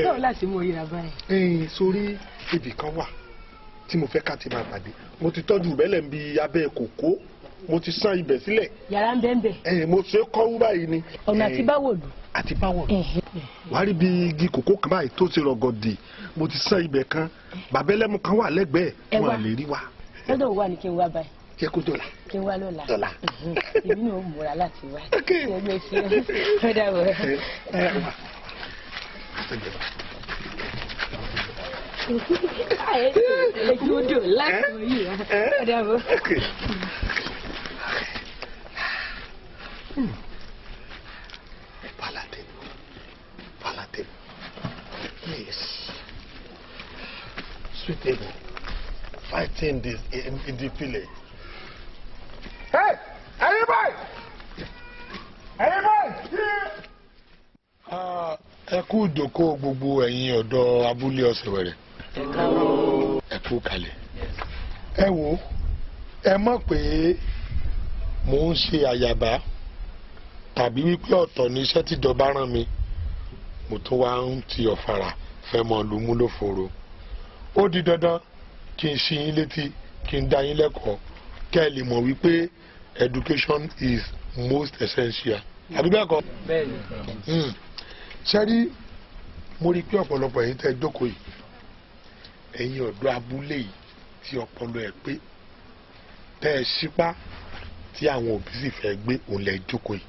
Báwo láti mú oríra báyìí? Ẹ̀yin sórí, ibì kan wà tí mo fẹ́ ká ti máa pàdé. Mo ti tọ́jú ìbẹ́lẹ̀ ń bi abẹ́ kòkó, mo ti sán ibẹ̀ sílẹ̀. Yàrá ń bẹ́ẹ̀ bẹ́ẹ̀. Ẹ̀yin, mo ṣe kọ́wú báyìí ni. Ọ̀nà àti báwo lù. Àti báwọ̀ wàá rí bí igi kòkó kan báyìí tó ṣe rọ̀gọ̀dì. Mo ti sán ibẹ̀ kan, bàbẹ́lẹ́mú kan wà lẹ́gbẹ̀ẹ́. Ẹ wọn wá. lè rí wa. Lọ́dọ̀ wo wà ní kí n wá báyìí? Jẹ́ kó dọ̀la. Kí n wá lọ́la. Dọ̀la. Èmi náà ó múra láti wá. Ẹgbẹ́ ṣe ó dàbọ̀. Ẹ ẹ wà. Ẹjú odò láti wọ̀ yìí wá. Ó dàbọ̀. Palatable. Palatable. Please. Suitable. Fighting this in the village. Hey! Ẹ̀yin báyìí! Ẹ̀yin báyìí! Ah, ẹ kú ìjókòó gbogbo ẹ̀yin ọ̀dọ́ abúlé Ọ̀sẹ̀wẹ̀rẹ̀, ẹ kú kalẹ̀. Ẹ wo, ẹ mọ̀ pé mò ń ṣe àyàbá tàbí wípé ọ̀tọ̀ ní iṣẹ́ tíjọba rán mi, mo tún wá ń ti ọ̀fàrà fẹ́ mọ lùmú lóforo. Ó di dandan kí n ṣí yín létí, kí n dá yín lẹ́kọ̀ọ́, kẹ́ ẹ lè mọ̀ wípé education is most essential, àbí bẹ́ẹ̀ kọ́? Bẹ́ẹ̀ni. Ṣe rí, mo rí i pé ọ̀pọ̀lọpọ̀ ẹ̀yin tẹ́ ẹ jókòó yìí, ẹ̀yin ọ̀dọ́ abúlé yìí tí ọpọlọ ẹ̀ pé, tẹ́ ẹ ṣípá, tí àwọn òbí sì fẹ́ gbé òun lẹ̀ jókòó yìí.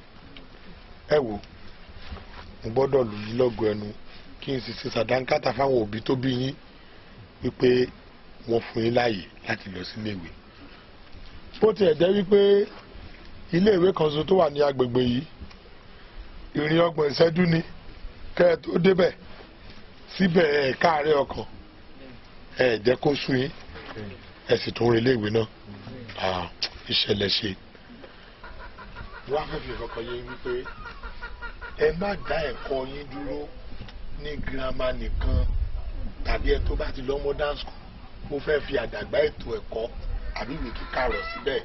Ẹ wò, Mo gbọ́dọ̀ lù yín lọ́gọ ẹnu kí n sì ṣe sàdánkátà fáwọn òbí tó bí yín wípé wọ́n fún yín láàyè láti lọ sí iléèwé. Bó tiẹ̀ jẹ́ wípé iléèwé kan ṣoṣo tó wà ní agbègbè yìí, ìrìn 30 ìṣẹ́jú ni kẹ́ ẹ tó débẹ̀, síbẹ̀ ẹ̀ káàárẹ̀ ọkàn ẹ̀ jẹ́ kó sú yín, ẹ sì tún rí iléèwé náà. Ìṣẹ̀lẹ̀ ṣe. Wọ́n á fẹ́ fi kọ́kọ́ yé wípé ẹ má dá ẹ̀kọ́ yín dúró ní girama nìkan tàbí ẹ tó bá ti lọ modern school mo fẹ́ fi àdàgbà ètò ẹ̀kọ́ àbí ìwé kíkà rọ̀ síbẹ̀.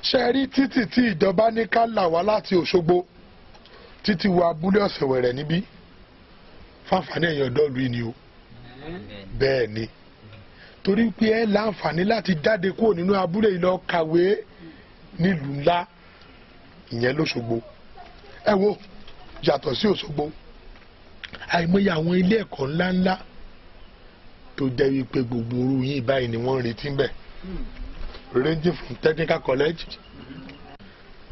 Ṣé ẹ rí títì tí ìjọba ní ká là wá láti Òṣogbo títí wọ abúlé Ọ̀sẹ̀wẹ̀rẹ̀ níbí fáfàní ẹ̀yìn ọ̀dọ́ ìlú ni o. Bẹ́ẹ̀ ni, torí pé ẹ láǹfààní láti jáde kúrò nínú abúlé yìí lọ kàwé nílùú ńlá ìyẹn lóṣogbo. Ẹ wo, yàtọ̀ sí Òṣogbo, àìmọye àwọn ilé ẹ̀kọ́ ńláńlá tó jẹ́ wípé gbogbo orú yín báyìí ni wọ́n ń retí ńbẹ̀, ranging from technical college,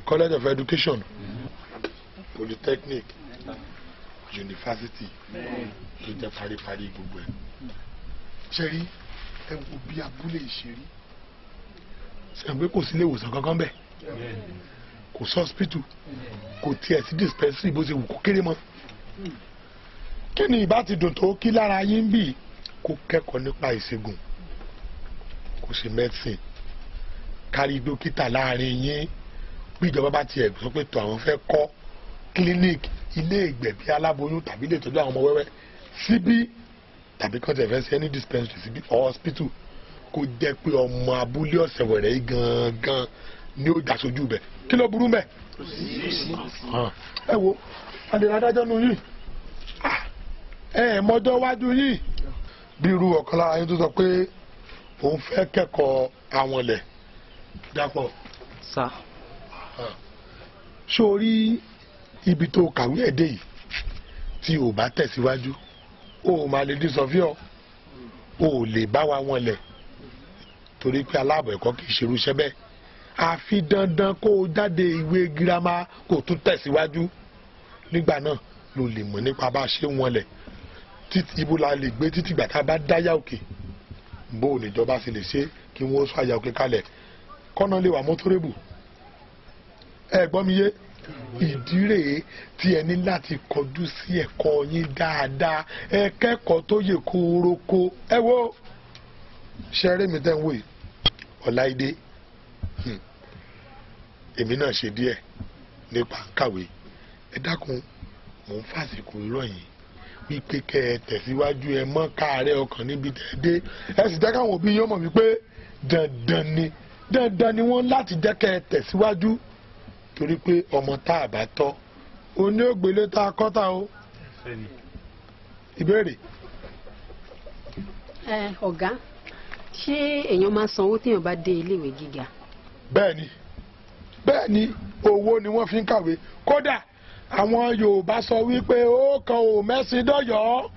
college of education, polytechnic, university tó jẹ́ paríparí gbogbo ẹ̀. Ṣé rí, ẹ wo bí abúlé ìṣeré ṣe pé kò sí ilé ìwòsàn kankan bẹ́ẹ̀, kò sí hospital, kò tiẹ̀ sí dispensary bó ṣe wù kó kéré mọ́. Kí ni ìbá ti dùn tó kí lára yín bì kó kẹ́kọ̀ọ́ nípa ìṣègùn, kó ṣe medicine, kárí dókítà láàrin yín. Bí ìjọba bá tiẹ̀ sọ pé tó àwọn fẹ́ kọ́ clinic, ilé ìgbẹ̀bí aláboyún tàbí ilé ìtọ́jú àwọn ọmọ wẹ́wẹ́ síbí, tàbí kàn tẹ̀ fẹ́ sí any dispensary síbí or hospital, kó jẹ́ pé ọmọ abúlé Ọ̀sẹ̀wẹ̀rẹ̀ yìí gangan ni ó jà sójú bẹ̀. Kí ló burú mẹ́? Ẹ wo, adèrè adájọ́ nu yìí, ẹ mọjọ́ wájú yìí. Bí irú ọ̀kan lára yín tó sọ pé òun fẹ́ kẹ́kọ̀ọ́ àwọn ilẹ̀ dàpọ̀. Sá. Sórí ibi tó kàwé ẹ̀ dé yìí, tí o bá tẹ̀síwájú, o máa lè dín sọfíọ́, o ò lè bá wa wọn lẹ̀, torí pé aláàbọ̀ ẹ̀kọ́ kì í ṣerú iṣẹ́ bẹ́ẹ̀. Àfi dandan kó o jáde ìwé girama kó o tún tẹ̀síwájú, nígbà náà ló lè mọ̀ nípa bá a ṣe ń wọn lẹ̀, títí ibo la lè gbé títí ìgbà tá a bá dáyà òkè, bó o níjọba sì lè ṣe kí wọ́n sọ àyà òkè kalẹ̀ kọ́nà lè wà mọ́tòrébù. Ẹ gbọ́ mi yé? Ìdí rèé tí ẹ ní láti kọjú sí ẹ̀kọ́ yín dáadáa, ẹ kẹ́kọ̀ọ́ tó yè kóróko. Ẹ wo ṣeré mi tẹ́ ń wò yìí, Ọláìdé, èmi náà ṣe díẹ̀ nípa kàwé. Ẹ dákun, mò ń fàsìkò irọ́ yìí wípé kẹ́ ẹ tẹ̀síwájú, ẹ mọ́ káàárẹ̀ ọkàn níbi tẹ́ ẹ dé. Ẹ sì jẹ́ káwọn òbí yín mọ̀ wípé dandan ni, dandan ni wọ́n láti jẹ́ kẹ́ ẹ tẹ̀síwájú, torí pé ọmọ tá a bá tọ́ oní ògbélé tá a kọ́ ta o. Ìbéèrè. Ẹ ọ̀gá, ṣé èèyàn máa sanwó téèyàn bá dé iléèwé gíga? Bẹ́ẹ̀ni, bẹ́ẹ̀ni, owó ni wọ́n fi ń kàwé. Kódà àwọn Yorùbá sọ wípé ó kan ò mẹ́sìn dọ́yọ̀ọ́,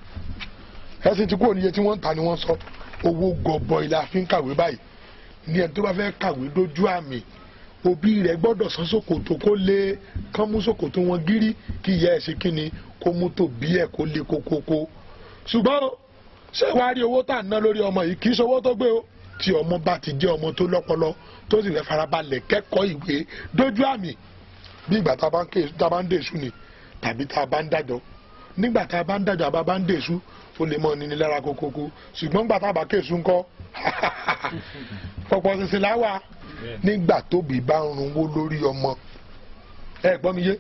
ẹ̀sìn tí kò níye tí wọ́n ń ta ni wọ́n sọ. Owó gọbọi la fi ń kàwé báyìí. Ní ẹni tó bá fẹ́ kàwé dójú àmì, òbí rẹ̀ gbọ́dọ̀ san ṣòkòtò kó lè kán mú ṣòkòtò wọn gírí, kí ìyá ẹ̀ ṣe kí ni kó mú tòbí ẹ̀ kó lè kókókó. Ṣùgbọ́n ṣé wàá rí owó tá à ń ná lórí ọmọ yìí, kì í ṣe owó tó gbé o. Tí ọmọ bá ti jẹ́ ọmọ tó lọ́pọlọ tó sì fẹ́ farabalẹ̀ kẹ́kọ̀ọ́ ìwé dójú àmì, bí ìgbà tá a bá ń dèṣù ni tàbí tá a bá ń dájọ́. Nígbà tá a bá ń dájọ́ àbá bá ń dèṣù, ó lè mọ́ ni lára kókókó. Ṣùgbọ́n nígbà tá a bá kéṣù ńkọ́, pọ̀pọ̀ ṣinṣin láwà. Nígbà tóbi bá ń runwó lórí ọmọ, ẹ gbọ́ mi yé,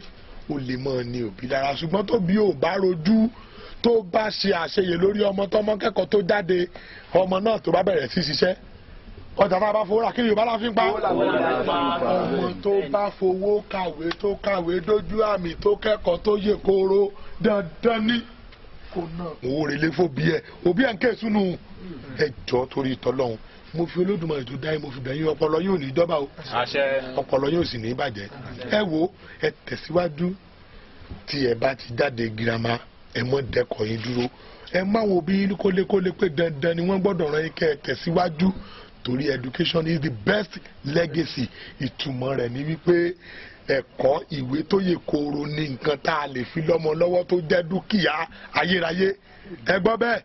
ó lè mọ́ ni òbí lára. Ṣùgbọ́n tóbi ò bá rojú, tó bá ṣe àṣeyè lórí ọmọ tọmọ kẹ́kọ̀ọ́ tó jáde, ọmọ náà tó bá bẹ̀rẹ̀ sí ṣiṣẹ́, ọjà tá a bá fowó rà kí Yorùbá la fi ń pa. Ọmọ tó bá fowó kàwé tó kàwé dójú àmì tó kẹ́kọ̀ọ́ tó yè kooro, dandan ni kò náà. Owó relé fòbí ẹ, òbí ẹ ń ké sínú ẹ jọ torí ìtọ́lọ́hún. Mo fi Olódùmarè tó dá yín, mo fi bẹ̀ yín, ọpọlọ yóò ní ìjọba o, ọpọlọ yóò sì ní ìbàjẹ́. Ẹ wo, ẹ tẹ̀síwájú. Tí ẹ bá ti jáde girama, ẹ mọ́ dẹ́kọ̀ yín dúró. Ẹ má wo bí kólékólé pé dandan ni wọ́n gbọ́dọ̀ rán yín kẹ́ ẹ tẹ̀síwájú, torí education is the best legacy. Ìtumọ̀ rẹ̀ ni wípé Ẹ̀kọ́ ìwé tó yè kooro ní nǹkan tá a lè fi lọ́mọ lọ́wọ́ tó jẹ́ dúkìá ayérayé. Ẹ gbọ́ bẹ́ẹ̀.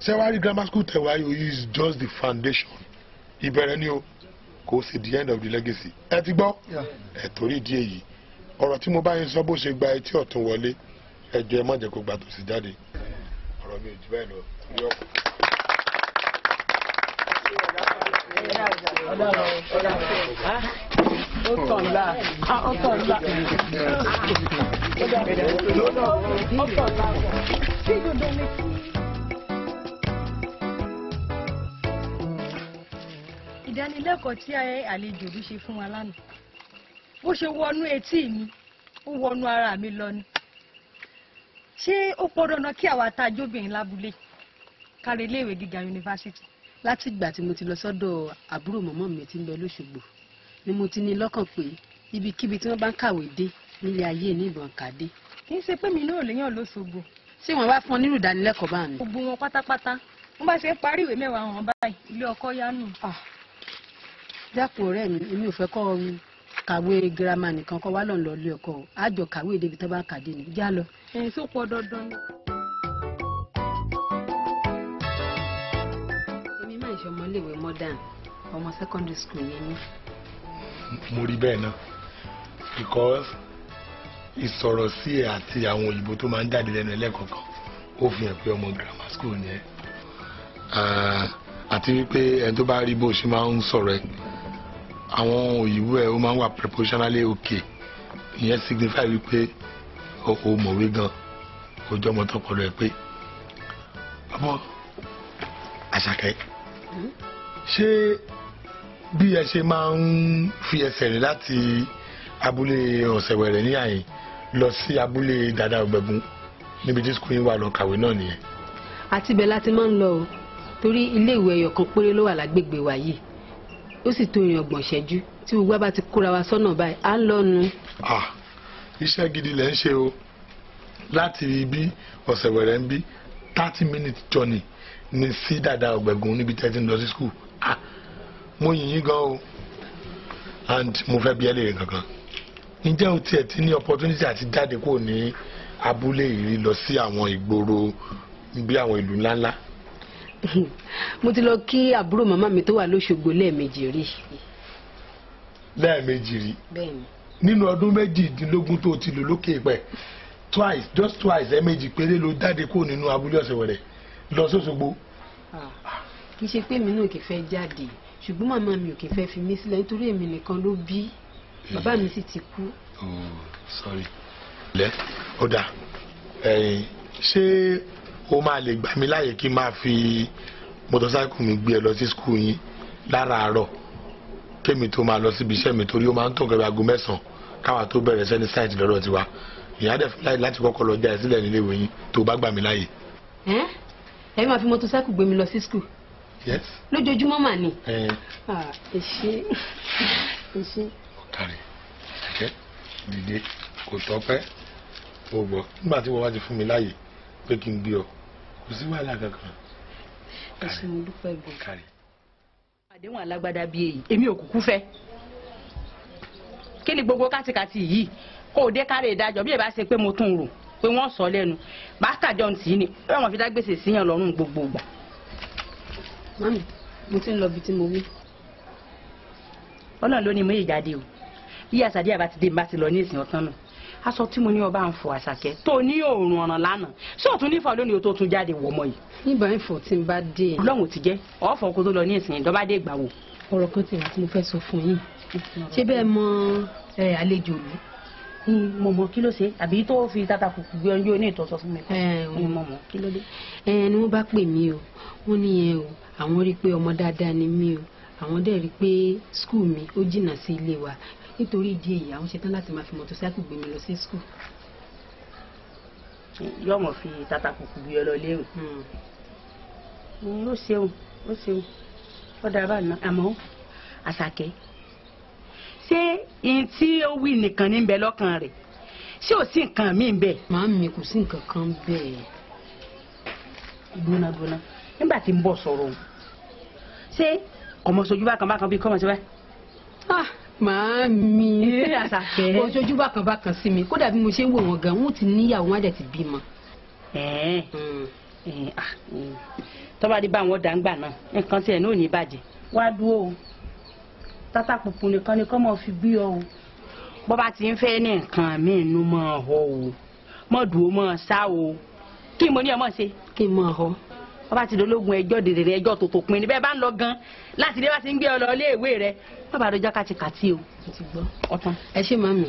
Ṣé wàá rí grammar school tẹ̀wá yìí is just the foundation. Ìbẹ̀rẹ̀ ni o, kò sí the end of the legacy. Ẹ ti gbọ́? Ẹ torí ìdí èyí, ọ̀rọ̀ tí mo bá yín sọ bó ṣe gba etí ọ̀tún wọlé, ẹ jọ̀ọ́ ẹ má jẹ́ kó gba tòsí jáde. Ọ̀rọ̀ mi ò jù bẹ́ẹ̀ lọ. Ìdánilẹ́kọ̀ọ́ tí àlejò ló ṣe fún wa lánàá, bó ṣe wọnú etí mi, ó wọnú ara mi lọ ni. Ṣé ó pọn dandan kí àwa tá a jóbìnrin lábúlé kárí iléèwé gíga yunifásitì? Láti ìgbà tí mo ti lọ sọ́dọ̀ àbúrò mọ̀mọ́ mi tí ń bẹ lóṣogbo ni mo ti ní lọ́kàn pé ibikíbi tí wọ́n bá ń kàwé dé nílé ayé ní ìbọn kàdé. Kì í ṣe pé mi náà léèyàn lóṣogbo. Ṣé wọn wá fún ọ nínú ìdánilẹ́kọ̀ọ́ bá mi? Gbogbo wọn pátápátá, wọ́n bá ṣe ń parí ìwé mẹ́wàá wọn báyìí, ilé ọkọ yánù. Dákun ọ̀rẹ́ mi, èmi ò fẹ́ kọ́ ọ kàwé girama nìkan kọ́ wá lọ́n lọ ilé ọkọ o, àjọ kàwé débi tó bá kàdé ni, já lọ. Ẹ̀yin tó pọ̀ dandan ni. Èmi máa ń ṣe ọmọ iléèwé modern, ọmọ secondary school ni mí. Mo rí bẹ́ẹ̀ náà because ìsọ̀rọ̀ sí ẹ̀ àti àwọn òyìnbó tó máa ń jáde lẹ́nu ẹlẹ́kọ̀ọ̀kan ó fi hàn pé ọmọ grammar school ni ẹ́, àti wípé ẹni tó bá rí bó ṣe máa ń sọ̀rọ̀ ẹ̀, àwọn òyìnbó ẹ̀ ó máa ń wà proportionally okay. Ìyẹn signify wípé o mọ̀wé gan, ojú ọmọ tọpọlọ ẹ pé. Ọmọ Àṣàkẹ́, ṣé bí ẹ ṣe máa ń fi ẹsẹ̀ rìn láti abúlé Ọ̀sẹ̀wẹ̀rẹ̀ ní àyìn lọ sí abúlé Dàda Ògbẹ̀gùn níbi tí skul yín wà lọ kàwé náà nìyẹn? Àti ibẹ̀ láti máa ń lọ o, torí iléèwé ẹyọ kan péré ló wà lágbègbè wa yìí, ó sì tó ìrìn ọgbọ̀n ìṣẹ́jú tí gbogbo wa bá ti kóra wa sọ́nà báyìí à ń lọ nu. Iṣẹ́ gidi lẹ́ ń ṣe o. Láti ibi Ọ̀sẹ̀wẹ̀rẹ̀ ń bí 30 minutes journey ní sí Dàda Ògbẹ̀gùn níbi tẹ́ ti ń lọ sí skul. Mo yìn yín gan o, and mo fẹ́ bi ẹ́ léèrè kankan. Ǹjẹ́ o tiẹ̀ ti ní opportunity àti jáde kúrò ní abúlé yìí lọ sí àwọn ìgboro bí àwọn ìlú ńláńlá? Mo ti lọ kí àbúrò màmá mi tó wà lóṣogbo lẹ́ẹ̀mejì rí. Lẹ́ẹ̀mejì rí? Bẹ́ẹ̀ni. Nínú ọdún 18 tó ti lò lókè pẹ̀, twice, just twice, ẹ̀ẹ̀mejì péré ló jáde kúrò nínú abúlé Ọ̀sẹ̀wẹ̀rẹ̀ lọ sóṣogbo. Kì í ṣe pé èmi náà kì í fẹ́ jáde, ṣùgbọ́n màmá mi ò kì í fẹ́ fi mí sílẹ̀ nítorí èmi nìkan ló bí, bàbá mi sì ti kú. Oh, sorry. Lẹ́ ó dà, ẹ̀yìn ṣé o máa lè gbà mí láàyè kí n máa fi mọ́tọ́sáìkù mi gbé ẹ lọ sí skul yín láràárọ̀ kémi tó máa lọ síbi iṣẹ́ mi, torí ó máa ń tó nǹkan bí aago 9 káwa tó bẹ̀rẹ̀ sẹ́ni sáìtì lọ́dọ̀ tiwa. Ìyá dẹ̀ fún láyè láti kọ́kọ́ lọ já ẹ sílẹ̀ nílé ìwé yín tó bá gbà mí láàyè. Ẹ máa fi mọ́tọ́sáìkù gbé mi lọ sí skul? Yes. Lójoojúmọ́ mà ni. Ẹ ṣé, ẹ ṣé. Ọ̀kàrẹ̀ kẹ̀kẹ́ dìde kò tọ́pẹ́ o gbọ́ nígbà tí wọ́n bá ti fún mi láàyè pé kí n gbé ọ, kò sí wàhálà kankan. Ẹ ṣé, mo dúpẹ́ gan. Àdéhùn alágbádá bíi èyí èmi ò kúkú fẹ́. Kí ni gbogbo kátikàti yìí? Kó o dé kárẹ̀ ìdájọ́ bí ẹ bá ṣe pé mo tún rò pé wọ́n sọ lẹ́nu bákàjọ́ ń tì í ni wọ́n fi dá gbèsè síyàn lọ́rùn gbogbo ìgbà. Mami, mo ti ń lọ ibi tí mo wí. Ọlọ́run ló ní mo yè jáde o. Bí àṣàdí àbá ti dé bá ti lọ ní ìsìn ọ̀tán náà. Aṣọ tí mo ní ọba ń fọ Àṣàkẹ́ tó ní òòrùn ọ̀ràn lánàá. Ṣé òtún nífọ̀ lónìí o tó tún jáde wọ̀ ọmọ yìí? Nígbà ìfọ̀ tí n bá dé. Ọlọ́run ti jẹ́ ọ̀fọ̀ kó tó lọ ní ìsìn ìdọ́bá dé ìgbà wo. Ọ̀rọ̀ kan ti wà tí mo fẹ́ sọ fún yín. Ṣé bẹ́ẹ̀ mọ àlejò ìlú? Mo mọ kí ló ṣe àbí tó fi tata kùkù gbé ọjọ́ ní ìtọ́sọ fún mi. Mo mọ kí ló dé. Ni wọ́n bá pè mí o, wọ́n ní yẹn o, àwọn rí i pé ọmọ dáadáa ni mí o, àwọn dẹ̀ rí i pé skul mi ó jìnnà sí ilé wa, nítorí ìdí èyí àwọn ṣetán láti máa fi mọ́tòsáìkù gbé mi lọ sí skul. Yóò mọ̀ fi tata kùkù gbé ọ lọ léwu. Ó ṣeun, ó ṣeun, ó dáa báyìí náà. Àmọ́ Àṣàkẹ́, ṣé n tí ó wí nìkan ní bẹ lọ́kàn rẹ̀? Ṣé ò sí nǹkan míì bẹ́ẹ̀? Màámi, kò sí nǹkan kan bẹ́ẹ̀. Gbóná gbóná nígbà tí ń bọ̀ sọ̀rọ̀ o, ṣé kọ̀mọ̀ sojú bákan bákan bíi kọ́mọ̀ sí báyìí? Màámi, Àṣàkẹ́. Ojojú bákan bákan sí mi, kódà bí mo ṣe ń wò wọ́n gan, wọ́n ti níyàwó, wọ́n á dẹ̀ ti bímọ. Tọ́ba dé bá àwọn dàǹgbà náà, nǹkan tiẹ̀ náà ò ní bàjẹ́. Wá dúró o, tata pupu nìkan ni kọ́ mọ́ fi bí ọ o. Bọ́ bá ti ń fẹ́ ní nǹkan mi inú mọ́ ọ o, mọ́ dùn ó mọ́ sá o. Kí mo ní ọmọ ṣe? Kí n mọ̀ ọ. Bọ́ bá ti dológun ẹjọ́ dèrè ẹjọ́ tòtò pin ní bẹ́ẹ̀ bá ń lọ gan láti ilé bá ti ń gbé ọ lọ iléèwé rẹ, má bàa dọjọ́ kàtìkàtì o. Mo ti gbọ́. Ọ̀tán. Ẹ ṣé màámi,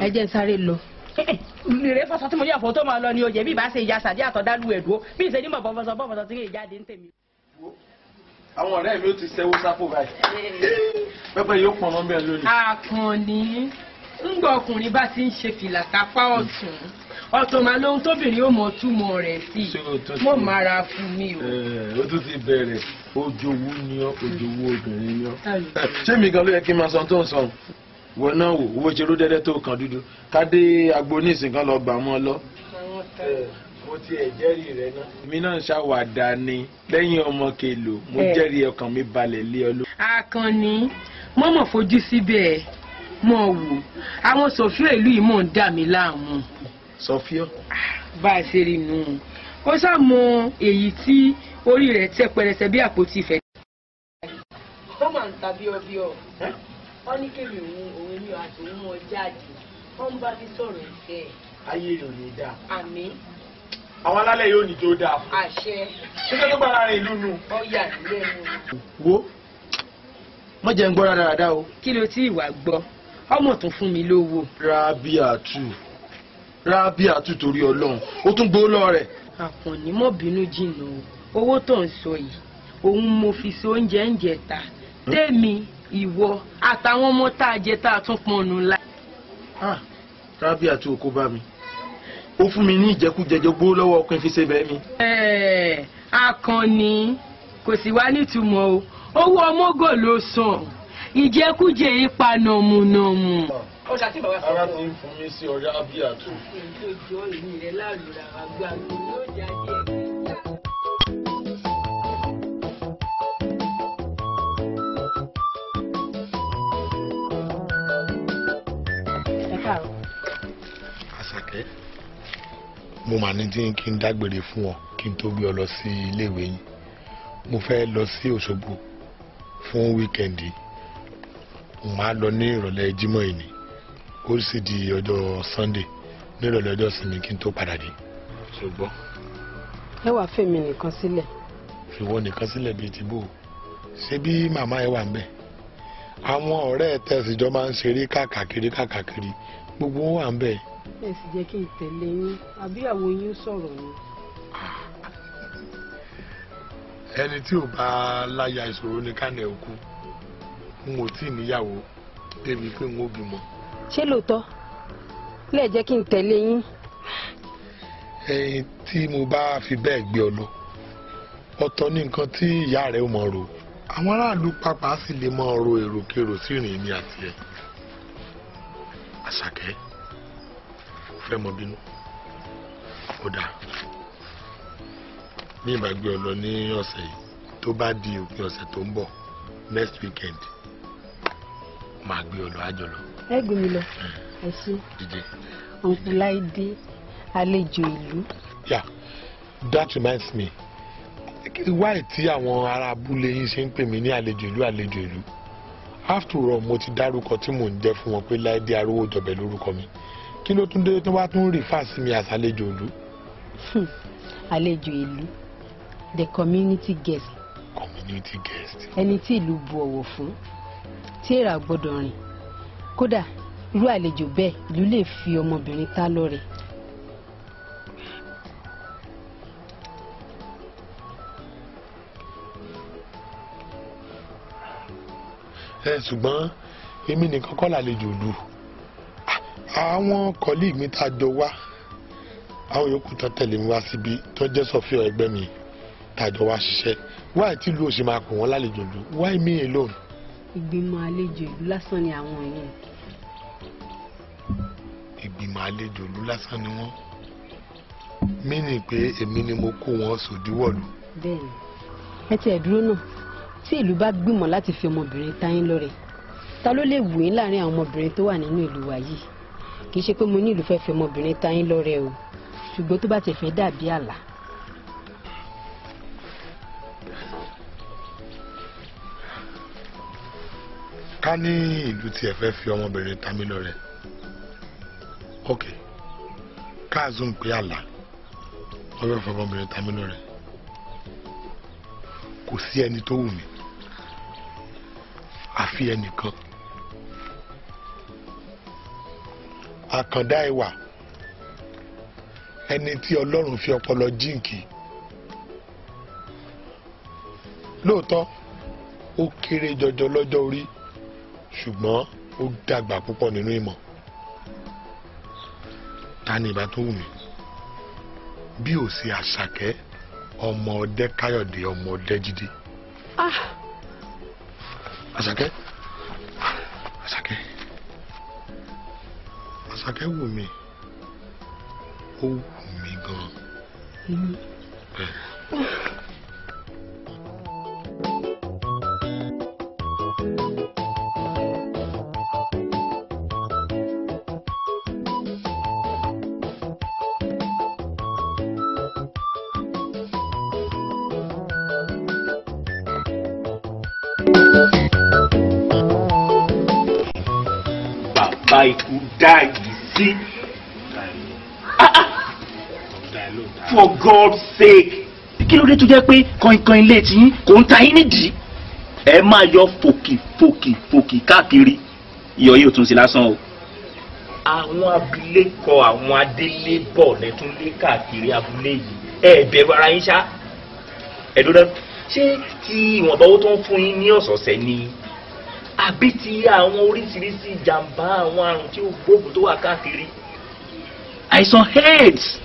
ẹ jẹ́ n sáré lọ. Rèrè fọsọ tí mo ní ọ̀fọ̀ tó máa lọ ni o jẹ̀bi ìbá ṣe ìyá sàdí àtọ̀dálù ẹ̀dúró bí ìṣe ní mọ̀ bọ́fọ́sọ bọ́fọ́sọ tí kì í jáde ń tèmi. Àwọn ọ̀rẹ́ mi ó ti ṣẹ́wó sápò báyìí. Pẹ́pẹ́ yóò pọn mọ́ bẹ́ẹ̀ lónìí. Àkànní, ńgbà ọkùnrin bá ti ń ṣe fìlà kápá ọ̀tún ọ̀tún máa lóhun tóbìnrin ó mọ túmọ̀ rẹ̀ sí i, mo máa ra fún mi o. Ó tún ti bẹ̀rẹ̀, ojowú ni ọ́, ojowú obìnrin ni ọ́. Ṣé mi gan ló yẹ kí n máa sọ tó ń sọ? Wọ́n náà wò owó ṣe ródẹ́dẹ́ tó kàn dúdú ká dé agbo ní ìsìn kan lọ gbà mọ́ ọ lọ. Mo ti ẹ̀ jẹ́rìí rẹ náà. Èmi náà ń ṣàwàdà ni lẹ́yìn ọmọ kèlò, mo jẹ́rìí ọkàn mi balẹ̀ lé ọ ló. Àkànní, mọ́mọ́ fojú síbẹ̀ mọ́ wò, àwọn sọ̀fíọ́ ìlú yìí mọ̀ ń dà mí láàmú. Sọfíọ́? Bá a ṣe rí nù. Ó ṣàmọ èyí tí orí rẹ̀ tẹ́ pẹrẹsẹ bí àpótí ìfẹ́. Ó máa ń ta bíọ́bíọ́. Wọ́n ní kémi òun òun ní àti òun wọn jáde. Wọ́n ń bá mi sọ̀rọ̀ ìfẹ́. Ayé rẹ̀ ò ní dáa. Àmín. Àwọn alálẹ̀ yóò ní tó dáa. Àṣẹ. Ṣé tó gbára rìn ìlú nù? Ó yà mí lẹ́nu. Wo, má jẹ́ ń gbọ́ rádaràda o. Kí ló tí ìwà gbọ́? Ọmọ tún fún mi lówó. Rábíàtù, Rábíàtù torí Ọlọ́run, ó tún gbó lọ rẹ̀. Àkànní, mọ́ bínú jìnnà o. Owó tó ń sọ yìí, òun mo fi ṣe oúnjẹ ń jẹta. Tèmi, ìwọ, àtàwọn ọmọ tá a jẹ tá a tún pọnnu la. Rábíàtù, kó bá mi. Ó fún mi ní ìjẹkújẹjẹ gbó lọ́wọ́ ọkùnrin fi ṣe bẹ́ẹ̀ mi. Àkànní, kò sì wá nítumọ̀ o. Owó ọmọgò ló sàn. Ìjẹkújẹ ipa nàmúnàmú. Ara ti ń fún mi sí ọ̀rẹ́ Rábíàtù. Àṣàkẹ́, mo mà ní tí kí n dágbére fún ọ kí n tó gbé ọ lọ sí iléèwé yín. Mo fẹ́ lọ sí Òṣogbo fún wíkẹ́ndì. Mo máa lọ ní ìrọ̀lẹ́ Jímọ̀ yìí ni, ó sì di ọjọ́ Sunday ní ìrọ̀lẹ́ ọjọ́ ìsinmi kí n tó padà dé. Ṣùgbọ́n Ẹ wàá fèmi nìkan sílẹ̀. Ìwọ nìkan sílẹ̀ bíi ti bò ó? Ṣé bí màmá ẹ wà ń bẹ̀? Àwọn ọ̀rẹ́ ẹ tẹ̀síjọ́ máa ń ṣeré káàkiri káàkiri, gbogbo wọn wà ń bẹ̀. Ẹ sì jẹ́ kí n tẹ̀lé yín, àbí àwọn yín sọ̀rọ̀ ni. Ẹni tí ò bá láya ìṣòro ní kánẹ̀ òkú. N ò tí ì níyàwó débi pé n ò bímọ. Ṣé lóòótọ́ lè jẹ́ kí n tẹ̀lé yín? Ẹyin tí mo bá fi bẹ́ẹ̀ gbé ọ lọ, ọ̀tọ̀ ní nǹkan tí ìyá rẹ̀ ó mọ̀ ro. Àwọn aráàlú pàápàá sì lè mọ̀ ro èròkérò sí ìrìn mi àti ẹ̀. Àṣàkẹ́, fẹ́ mọ bínú. Ó dáa, bí ìbá gbé ọ lọ ní ọ̀sẹ̀ yìí, tó bá di òpin ọ̀sẹ̀ tó ń bọ̀, next weekend, máa gbé ọ lọ, àjọ lọ. Ẹ gbé mi lọ. Ẹ ṣé. Dídé. Uncle Láìdé, àlejò ìlú. Yeah, that reminds me. Why tí àwọn ará abúlé yín ṣe ń pè mí ní àlejò ìlú, àlejò ìlú? After all, mo ti dárúkọ tí mò ń jẹ́ fún wọn pé Láìdé Arówójọbẹ̀ lórúkọ mi. Kí ló tún dé tó wá tún rìfà sí mi àsàlejò ìlú? Àlejò ìlú, the community guest. Community guest. Ẹni tí ìlú bu ọ̀wọ̀ fún, tí èèrà gbọ́dọ̀ rìn. Kódà irú àlejò bẹ́ẹ̀ ìlú lè fi ọmọbìnrin ta lọ́rẹ. Ẹ ṣùgbọ́n èmi nìkan kọ́ làlejò ìlú. Àwọn colleague mi tá a jọ wá, àwọn yòókù tó tẹ̀lé mi wá síbi tó jẹ́ sọ̀fíọ̀ ẹgbẹ́ mi tá a jọ wá ṣiṣẹ́. Why tí ìlú ò ṣe máa pè wọ́n lálejò ìlú? Why me alone? Ìgbìmọ̀ àlejò ìlú lásán ni àwọn yìí. Ìgbìmọ̀ àlejò ìlú lásán ni wọ́n. Mí ni pé èmi ni mo kó wọn sòdíwọ̀lú. Bẹ́ẹ̀ni, ẹ tiẹ̀ dúró náà, tí ìlú bá gbìmọ̀ láti fi ọmọbìnrin ta yín lọ́rẹ, Ta ló lè wù yín láàrin àwọn ọmọbìnrin tó wà nínú ìlú wa yìí? Kì í ṣe pé mo ní ìlú fẹ́ fi ọmọbìnrin ta yín lọ́rẹ o, ṣùgbọ́n tó bá ti fẹ́ dàbí àlá. Ká ní ìlú tí ẹ fẹ́ fi ọmọbìnrin ta mí lọ́rẹ, ok, káàzùn pé àlá wọ́n fẹ́ fi ọmọbìnrin ta mí lọ́rẹ, kò sí ẹni tó wù mí àfi ẹnìkan, àkàndá ẹwà, ẹni tí Ọlọ́run fi ọpọlọ jíǹkì. Lóòótọ́ ó kéré jọjọ lọ́jọ́ orí, ṣùgbọ́n ó dàgbà púpọ̀ nínú ìmọ̀. Ta ni ìbá tó wù mí bí ò sí Àṣàkẹ́ ọmọ ọdẹ Káyọ̀dé ọmọ ọdẹ Jídé. Àṣàkẹ́, Àṣàkẹ́, Àṣàkẹ́ wù mí, ó wù mí gan-an. Bẹ́ẹ̀. Bàbá ikú dá yìí sí. For God's sake. Kí ló dé tó jẹ́ pé kọ̀ìnkọ̀ìn ilé tí yín kò ń ta yín nídìí? Ẹ máa yọ fòkì fòkì fòkì káàkiri. Iyọ̀ yìí ò tún sí lásán o. Àwọn abilékọ àwọn adélébọ̀ lẹ́tún lé káàkiri abúlé yìí. Ẹ bẹ̀rù ara yín ṣá. Ẹ dúró ṣé tí ìwọ̀nba owó tó ń fún yín ní ọ̀sọ̀ọ̀sẹ̀ ni? Àbí ti àwọn oríṣiríṣi ìjàmbá àwọn àrùn tí ó gbógun tó wà káàkiri. Àìsàn AIDS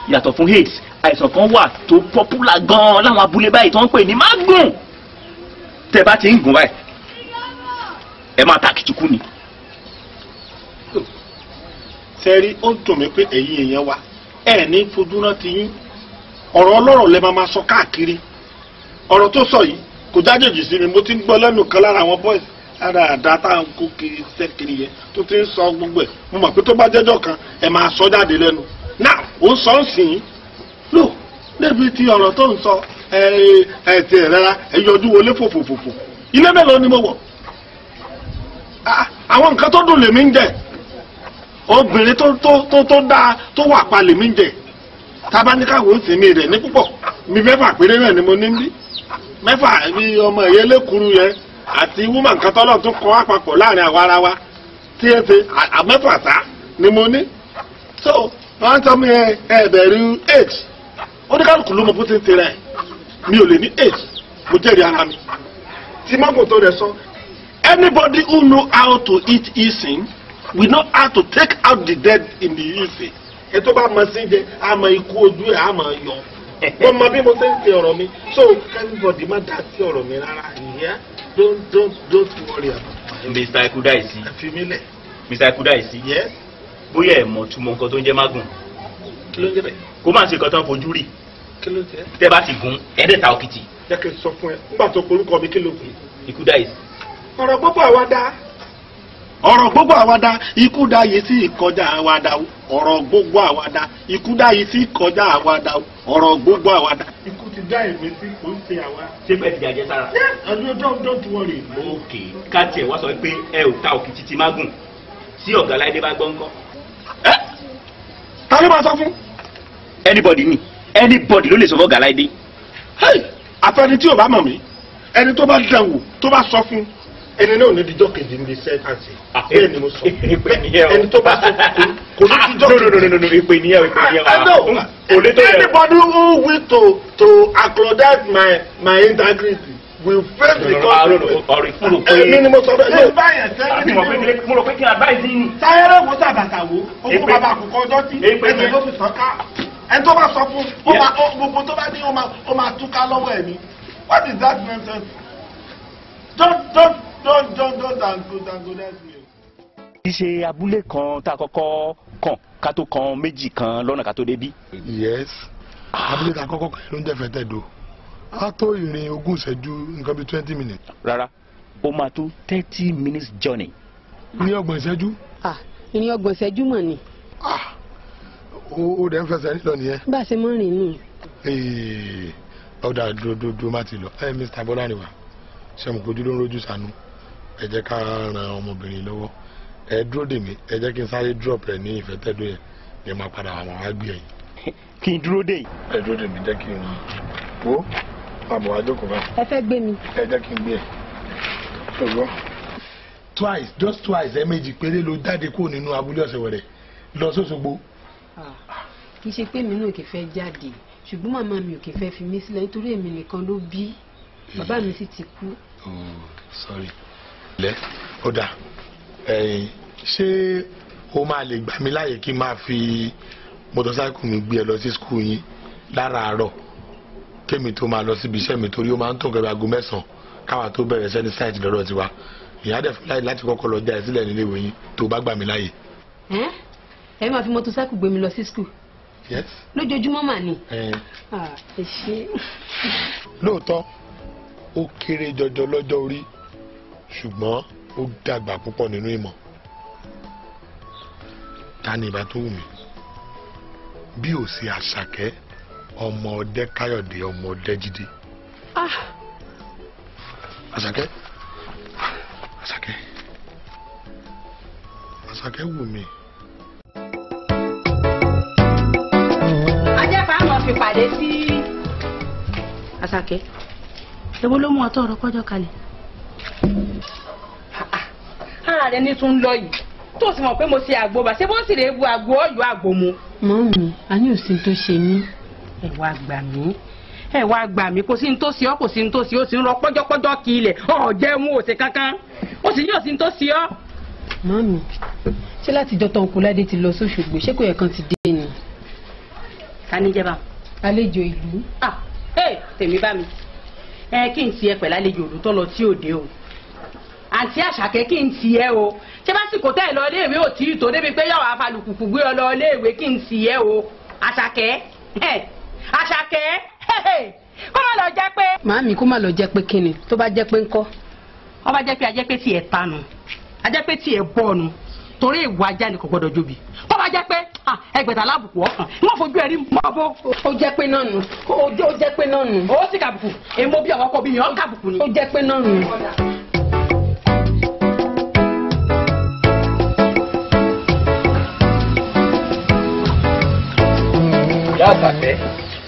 yàtọ̀ fún AIDS, àìsàn kan wà tó popular gan-an láwọn abúlé báyìí tó ń pè ní mágùn. Tẹ́ bá ti ń gùn báyìí, ẹ máa tàkìtì kú ni. Sẹ́rí, ó ń dùn mí pé ẹ̀yin èèyàn wa ẹ̀ ní fojú rántí yín, ọ̀rọ̀ ọlọ́rọ̀ lẹ máa sọ káàkiri. Ọ̀rọ̀ tó sọ yìí kò jájèjì sí mi, mo ti ń gbọ́ lẹ́nu kan lára àwọn boys lára àdá tá à ń kó kiri iṣẹ́ kiri yẹn tó ti ń sọ gbogbo ẹ̀. Mo mọ̀ pé tó bá jẹ́jọ́ kan ẹ̀ máa sọ jáde lẹ́nu. Náà ó ń sọ ń sìn ín lò débi tí ọ̀rọ̀ tó ń sọ ẹ ẹ ti ẹ̀ rárá ẹ yọjú wọlé fòfòfòfò. Ilé mélòó ni mo wọ̀? Àwọn nǹkan tó dùn lèmi ń jẹ, obìnrin tó tó tó tó dáa tó wà pa lèmi ń jẹ. Tabaníkàwò ń sinmi rẹ̀ ní púpọ̀, mi mẹ́fà péré náà ni mo ní bí mẹ́fà bí ọmọ ìyẹn lẹ́kùrú yẹn àti woman kan tọ́lọ̀ tó kọ́ àpapọ̀ láàrin àwa ara wa tí ẹ ṣe àmẹ́fà sá ni mo ní. So wọ́n sọ mi ẹ bẹ̀rù eight, oníkálukú ló mọ bó ti ń ṣe rẹ̀. Mi ò lè ní eight, mo jẹ́rìí ara mi tí mọ́gùn tó rẹ̀ sọ. Anybody who know how to eat isin will know how to take out the dead in the isin. Ẹ tó bá mọ sí jẹ, a mọ ikú ojú ẹ, a mọ yọ. Mo mọ bí mo ṣe ń ṣe ọ̀rọ̀ mi, so everybody má dá sí ọ̀rọ̀ mi rárá. Yeah, don't worry about it. Mr. Ikudaisi. Fi mí lẹ̀. Mr. Ikudaisi. Yes. Bóyá ẹ mọ̀ túmọ̀ nǹkan tó ń jẹ́ mágùn. Kí ló ń jẹ́ bẹ́ẹ̀? Kó má ṣe nǹkan tán fojú rí. Kí ló ń jẹ́? Tẹ́ bá ti gún ẹ̀ẹ́dẹ̀ta òkìtì. Jẹ́ kí n sọ fún ẹ, nígbà tó porúkọ mi kí ló pè é? Ikudaisi. Ọ̀rọ̀ gbogbo àwàdà, ọ̀rọ̀ gbogbo àwàdà, ikú dá yìí sí ìkọjá àwàdà o. Ọ̀rọ̀ gbogbo àwàdà, ikú dá yìí sí ìkọjá àwàdà o. Ọ̀rọ̀ gbogbo àwàdà. Ikú ti dá èmi sí, kò ń ṣe àwa. Ṣé bẹ́ẹ̀ ti jàjẹ́ sára? Yes, don't worry. Ok, ká tiẹ̀ wá sọ pé ẹ ò ta òkìtì ti mágùn tí ọ̀gá Láìdé bá gbọ́ ńkọ́. Ta ló máa sọ fún? Anybody ni, anybody ló lè sọ fún ọ̀gá Láìdé. Àfẹni tí ò bá mọ̀ mí, ẹni tó bá dàn wò tó bá sọ fún ẹni náà ní dijọ́ kejì ní iṣẹ́ àti bẹ́ẹ̀ ni mo sọ ẹni tó bá sọ kò ní dijọ́ kejì. No, ìpè nìyẹn, ìpè nìyẹn. Anybody who will to acknowledge my integrity will face the consequence. Èmi ni mo sọ bẹ́ẹ̀. Mo rò pé kí n advice yín. Sáyẹ́rẹ́ wo sàbàtà wo, owó bàbá àkùkọ ọjọ́ tí ẹsẹ̀ ló fi sàn ká. Ẹni tó bá sọ fún gbogbo tó bá ní ó máa túká lọ́wọ́ ẹ̀ ni. What is that nonsense? Don't antagonize me. Kì í ṣe abúlé kan tá a kọ́kọ́ kàn ká tó kan méjì kan lọ́nà ká tó débí. Yes, abúlé tá a kọ́kọ́ kàn ló ń jẹ́ Fẹ́tẹ̀dó. A tó ìrìn ogún ìṣẹ́jú nǹkan bíi 20 minutes. Rárá, Ó máa tó 30 minutes journey. Ní 30 ìṣẹ́jú. Ah, ìrìn 30 ìṣẹ́jú mọ̀ ni. Ó dẹ̀ ń fẹsẹ̀ nílọ nìyẹn. Bá a ṣe mọ́ rìn nù. Ọ̀dà, dúró dúró dúró, má ti lọ. Ẹ Mr. Bọ́lárìnwá, ṣe mo kojú ló ń rojú sànú. Ẹ jẹ́ ká ran ọmọbìnrin lọ́wọ́. Ẹ dúró dè mí, ẹ jẹ́ kí n sáré drop ẹ ní Ìfẹ́tẹ̀dó yẹn ní máa padà wà, máa gbé ẹ̀yìn. Kí n dúró dè yìí. Ẹ dúró dè mí, jẹ́ kí n wo àbọ̀ wá jókòó báyìí. Ẹ fẹ́ gbé mi. Ẹ jẹ́ kí n gbé ẹ. Ṣùgbọ́n twice, just twice, ẹ̀ẹ̀mejì péré ló jáde kúrò nínú abúlé Ọ̀sẹ̀wẹ̀rẹ̀ lọ sóṣogbo. Kì í ṣe pé èmi náà kì í fẹ́ jáde, ṣùgbọ́n màmá mi ò kì í fẹ́ fi mí sílẹ̀ nítorí èmi nìkan ló bí, bàbá mi sì ti kú. Oh, sorry. Lẹ́ ó dà, ẹ̀yìn ṣé o máa lè gbà mí láàyè kí n máa fi mọ́tòsáìkù mi gbé ẹ lọ sí school yín láràárọ̀, kémi tó máa lọ síbi iṣẹ́ mi, torí ó máa ń tó nǹkan bí aago 9 káwa tó bẹ̀rẹ̀ iṣẹ́ ní site lọ́dọ̀ tiwa? Ìyá dẹ̀ fún láyè láti kọ́kọ́ lọ já ẹ sílẹ̀ nílé ìwé yín, tó bá gbà mí láàyè. Ẹ ẹ máa fi mọ́tòsáìkù gbé mi lọ sí school? Yes. Lójoojúmọ́ mà ní. Ẹ. Ah, ẹ ṣé. Lóòótọ́ ó kéré jọjọ lọ́jọ́ orí, ṣùgbọ́n ó dàgbà púpọ̀ nínú ìmọ̀. Ta ni ìbá tó wù mí bí ò sí Àṣàkẹ́ ọmọ ọdẹ Káyọ̀dé, ọmọ ọdẹ Jídé? Ah. Àṣàkẹ́, Àṣàkẹ́, Àṣàkẹ́ wù mí. Ajẹ́pà àmọ̀ fi pàdé sí. Àṣàkẹ́, èwo ló mú ọtọ́ ọ̀rọ̀ kọjọ́ kalẹ̀? Ara rẹ ní tún lọ yìí tó sì mọ̀ pé mo ṣe àgbo bá ṣé bó sì lè bu àgbo ọ̀yọ́ àgbo mu. Màámi, a ní òsín tó ṣe mí. Ẹ wá gbà mí, ẹ wá gbà mí, kò sí ní tó ṣe ọ́, kò sí ní tó ṣe ọ́, ó sì ń rọ pọ́jọ́pọ́jọ́ kí ilẹ̀ ọ̀ jẹun ò ṣe kankan, ó sì ní òsín tó ṣe ọ́. Màámi, ṣé láti jọ́ tán Kúládé ti lọ sóṣogbo, ṣé kò yẹ kan ti dé ni? Ta ní jẹba? Àlejò ìlú. Ah, ẹ tèmi bá mi. Ẹ kí n tiẹ̀ pẹ̀lú àlejò ìlú tó lọ tí ò dé o. Àǹtí Àṣàkẹ́, kí n tiẹ̀ o? Ṣé básìkò tẹ́ ẹ lọ iléèwé ò tí ì tó débi pé yàwó afalùkùkù gbé ọ lọ iléèwé? Kí n tiẹ̀ o, Àṣàkẹ́? Ẹ Àṣàkẹ́, kó má lọ jẹ́ pé. Màámi, kó má lọ jẹ́ pé kíni? Tó bá jẹ́ pé ńkọ́? Ó bá jẹ́ pé ajẹ́ pé tiẹ̀ tanu, ajẹ́ pé tiẹ̀ bọ̀nu, torí ìwà ajá ni kò gbọdọ̀ jóbi. Tó bá jẹ́ pé ẹgbẹ̀ta lábùkù ọkàn wọ́n fojú ẹ̀rí mọ́ bó. Ó jẹ́ pé náà nù, ó jẹ́ pé náà nù. Ó sì kàbùkù, èmo bí àwọn ọkọ bí yàn kàbùkù ni. Ó jẹ́ pé náà nù. Ìyá Àṣàkẹ́,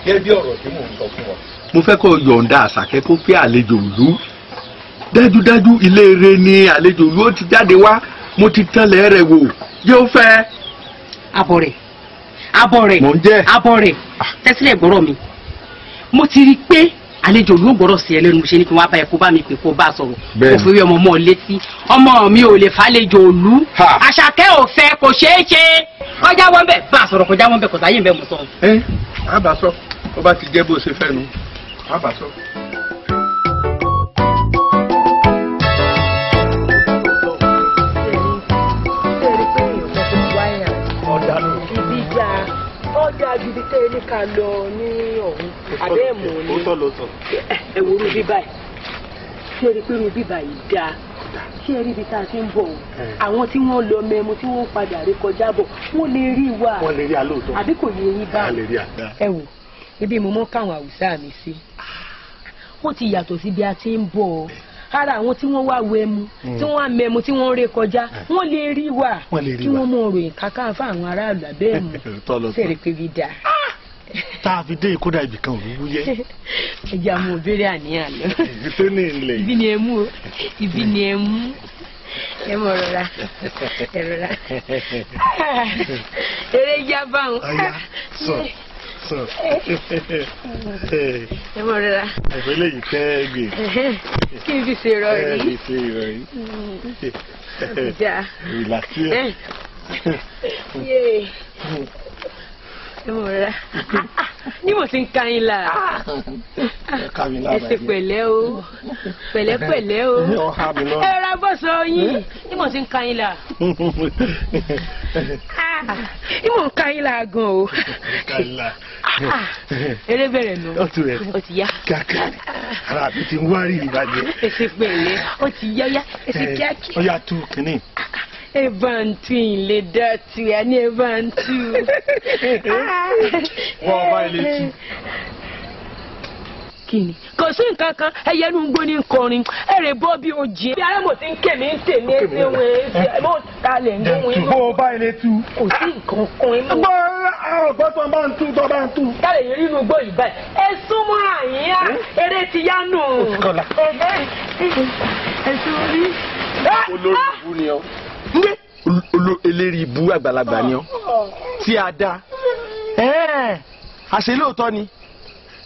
gẹ́gẹ́ bí ọ̀rọ̀ tí mò ń sọ fún ọ. Mo fẹ́ kó yọ̀ǹda Àṣàkẹ́ kó fẹ́ àlejò ìlú. Dájúdájú, ilé eré ni àlejò ìlú ó ti jáde wá. Mo ti tẹ́lẹ̀ rẹ̀ wò, yóò fẹ́. Abọ̀ rẹ̀, abọ̀ rẹ̀. Mò ń jẹ́. Abọ̀ rẹ̀, tẹ́sílẹ̀ gbọ́rọ̀ mi. Mo ti rí i pé àlejò ló gbọ́dọ̀ sí ẹ lẹ́nu. Mo ṣe ní kí wọ́n bá ẹ kó bá mi pè, kó bá a sọ̀rọ̀, kó fi rí ọmọ mọ́ ọ létí. Ọmọ mi ò lè fàlejò òlu. Àṣàkẹ́ ò fẹ́, kò ṣeé ṣe. Kọjá wọn bẹ̀ bá a sọ̀rọ̀, kọjá wọn bẹ̀, kò sáyé bẹ́ẹ̀ mọ̀ sọ. Ẹ àbá sọ, ó bá ti jẹ́ bó ṣe fẹ́ nu, àbá sọ. Ibi dáa, ọjà gidi tẹ́ ẹ ní ká lọ ní ọ̀hún abẹ́ ẹ̀mọ́ ni. Ó tọ́ ló sọ. Ẹ wo irú bíbá yìí, ṣé ẹ rí pé irú bíbá yìí dáa? Ṣé ẹ rí ibi tá a ti ń bọ̀ o? Àwọn tí wọ́n lọ mẹ́mu tí wọ́n padà rí kọjá bọ̀, wọ́n lè rí wa. Wọ́n lè rí alóòótọ́. Àbí kò yẹ yín bá? A lè rí a. Ẹ wò ibi mo mọ́ káwọn àwùsá mi sí, wọ́n ti yàtọ̀ sí bí a ti ń bọ̀ ọ́. Ara àwọn tí wọ́n wá wẹmu, tí wọ́n wá mẹ́mu, tí wọ́n ré kọjá, wọ́n lè rí wa. Wọ́n lè rí kí wa. wọ́n mọ ròyìn káká fún àwọn aráàlú abẹ́ ẹ̀mú. Tọ́ lọ sọ. Sẹ́rẹ̀ pé bí dáa. Tá a fi dé ìkódà ibì kan ò ní wúyẹ́. Ẹ jẹ́ àwọn òbéèrè àníyàn lọ. Ibi tó ní ilẹ̀ yìí. Ibi ni ẹ mú o, ibi ni ẹ mú. Ẹ mọ rọra, ẹ rọra, eré yá báwọn. Ọ̀ya, sọ sọ. Ẹ mọ rọra. Ẹ̀fọ́ eléyìí tẹ́ gbè. Kí n fi ṣe ìrọ̀rí. Ẹ fi ṣe ìrọ̀rí. Dáa. Rìlàsí ẹ̀. Yéè. Ẹ mọ rọra ní mo ti ń ka yín lára. Ká mi lára. Ẹ ṣe pẹ̀lẹ́ o, pẹ̀lẹ́pẹ̀lẹ́ o. Ọ̀há mi lọ́rùn. Ẹ ra bọ́sọ̀ yín ní mo ti ń ka yín lára, ní mo ń ka yín lára gan o. Ká mi lára. Eré bẹ̀rẹ̀ nù. Ó ti rẹ̀. Ó ti yá. Kíákíá. Ara mi ti ń wárí ìbàjẹ́. Èsì pẹ̀lẹ́, ó ti yáyá, èsì kíákíá. Ó yà tú kínní. Ẹ bá ń tú ilé dọ́tù, ẹ ní ẹ bá ń tú. Wọ́n bá ilé tú. Kíni? Kò sí nǹkan kan, ẹyẹ inú gbó ní kọrin, èrè bọ́ bí ojì. Bí arámọ̀ ti ń kè mí ń tèmi ẹsẹ̀ wọn ẹsẹ̀ mọ́ ta lẹ̀ ń gbóhùn inú. Bó o bá ilé tú. Kò sí nǹkan kan inú. Gbọ́ ọ̀gbọ́n tó bá ń tú tó bá ń tú. Káàlẹ̀ yìí rí inú gbó yìí báyìí. Ẹ súnmọ́ àyín á, eré ti yá nù. Kọ́lá. Ẹ sún rí. Olórí ibú ni ọ. Eléri ibú àgbàlagbà ni ọ. Tí a dá. Àṣé lóòótọ́ ni.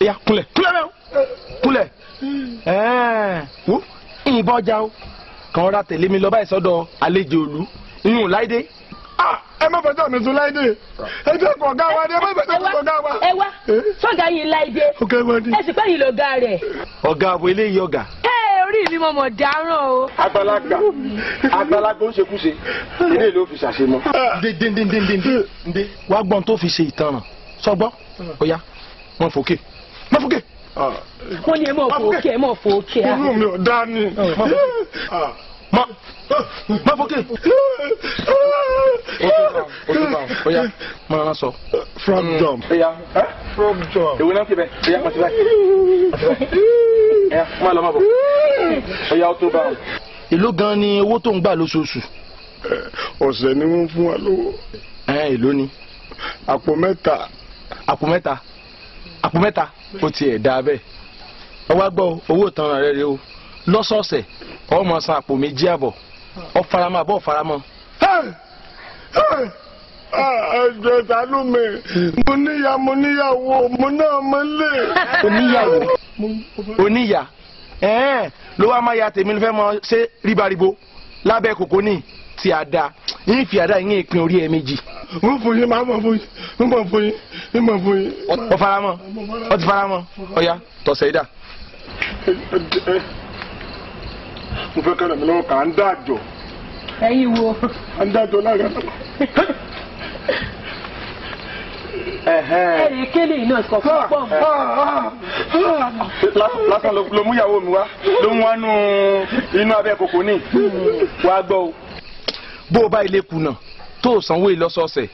Ẹ̀yà kúnlẹ̀ kúnlẹ̀ mẹ́wọ́ kúnlẹ̀ wo ìyìnbọn ọjà o kàn ra tẹ̀lé mi lọ báyìí sọ́dọ̀ àlejò òlu ìyún Láìdé. Ẹ má fẹjọ́ mi sùn Láìdé, ẹ jẹ́ kọ̀ ọ̀gá wa ni, ẹ má fẹjọ́ mi sùn ọ̀gá wa. Ẹ wá sọ́gà yín Láìdé, ẹ sì pẹ́ yín lọ́gá rẹ̀. Ọ̀gá àbò eléyìí ọ̀gá. Ẹ orí mi mọ̀mọ̀ dáràn o. Àgbàlagbà àgbàlagbà ó ṣekúṣe ilé ló fi ṣàṣemọ. Ndé wàá gbọ́n tó fi ṣe ìtanràn sọgbọ́n ó yá wọ́n fòkè má fòkè. Wọ́n ní ẹ mọ̀ fòkè, ẹ mọ̀ fòkè. Inú mi ò dá ni. Má fòkè. O tó bá o yá máa rán sọ. Frog jump. Frog jump. Èwo náà ti bẹ̀? Ó yá má ti báyìí. Ó yá má lọ má bọ̀. Ó yá o tó bá o. Èló gan ni owó tó ń gbà lóṣooṣù? Ọ̀sẹ̀ ni wọ́n fún wa lówó. Èló ni? Àpò mẹ́ta. Àpò mẹ́ta. Àpò mẹ́ta ó tiẹ̀ dáa bẹ́ẹ̀. Ẹ wá gbọ́ owó ìtanràn rẹ rèé o. Lọ́sọ̀ọ̀sẹ̀ ó máa san àpò 2.5. Ó faramọ́ àbọ̀ faramọ́. Ẹ jọ̀ọ́ ṣàánú mi, mo níyà mo níyàwó mo náà mo lè. Oníyàwó oníyà ló wá máa ya tèmi ló fẹ́ mọ ṣé ríbaríbo lábẹ́ kòkó ní tí a da yín fi àdá yín ìpín orí ẹ méjì. Mo fún yín, máa mọ̀ fún yín, mo mọ̀ fún yín, mo mọ̀ fún yín. Ó faramọ́, ó ti faramọ́, ó yá tọ̀sẹ̀ ìdá. Mo fẹ́ kẹ́rẹ̀ mi lọ́wọ́ kà á ń dájọ́. Ẹ̀yin wo? À ń dájọ́ lára. Ẹ̀rì kélé iná kọ̀ fún pọ̀ mọ́. Lásán ló mú ìyàwó mi wá ló mú wá nú inú abẹ́ kòkó ní wàá gbọ́ o. Bó o bá ilé kùnà tó o sanwó ìlọ́sọ̀ọ̀sẹ̀,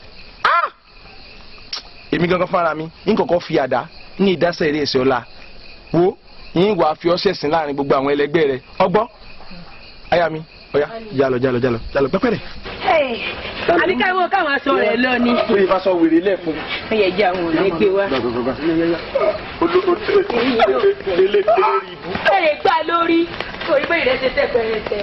èmi gangan fúnra mi ń kọ́kọ́ fi àdá ní ìdásẹ̀ eré ẹ̀sẹ̀ ọ̀la wo yín wàá fi ọ́ ṣẹ̀sín láàrin gbogbo àwọn ẹlẹgbẹ́ rẹ ọgbọ́n aya mi ọ̀ya jálọ jálọ jálọ jálọ pẹ́pẹ́rẹ́. Àbí káwọn káwọn aṣọ rẹ̀ lọ ni. Ó yẹ fásọ wèrè lẹ́ẹ̀fún. Ó yẹ jẹ́ àwọn òní gbé wá. Bẹ́ẹ̀ gbà lórí orí bẹ́ẹ̀ rẹ̀ ṣe tẹ́ pẹrẹsẹ.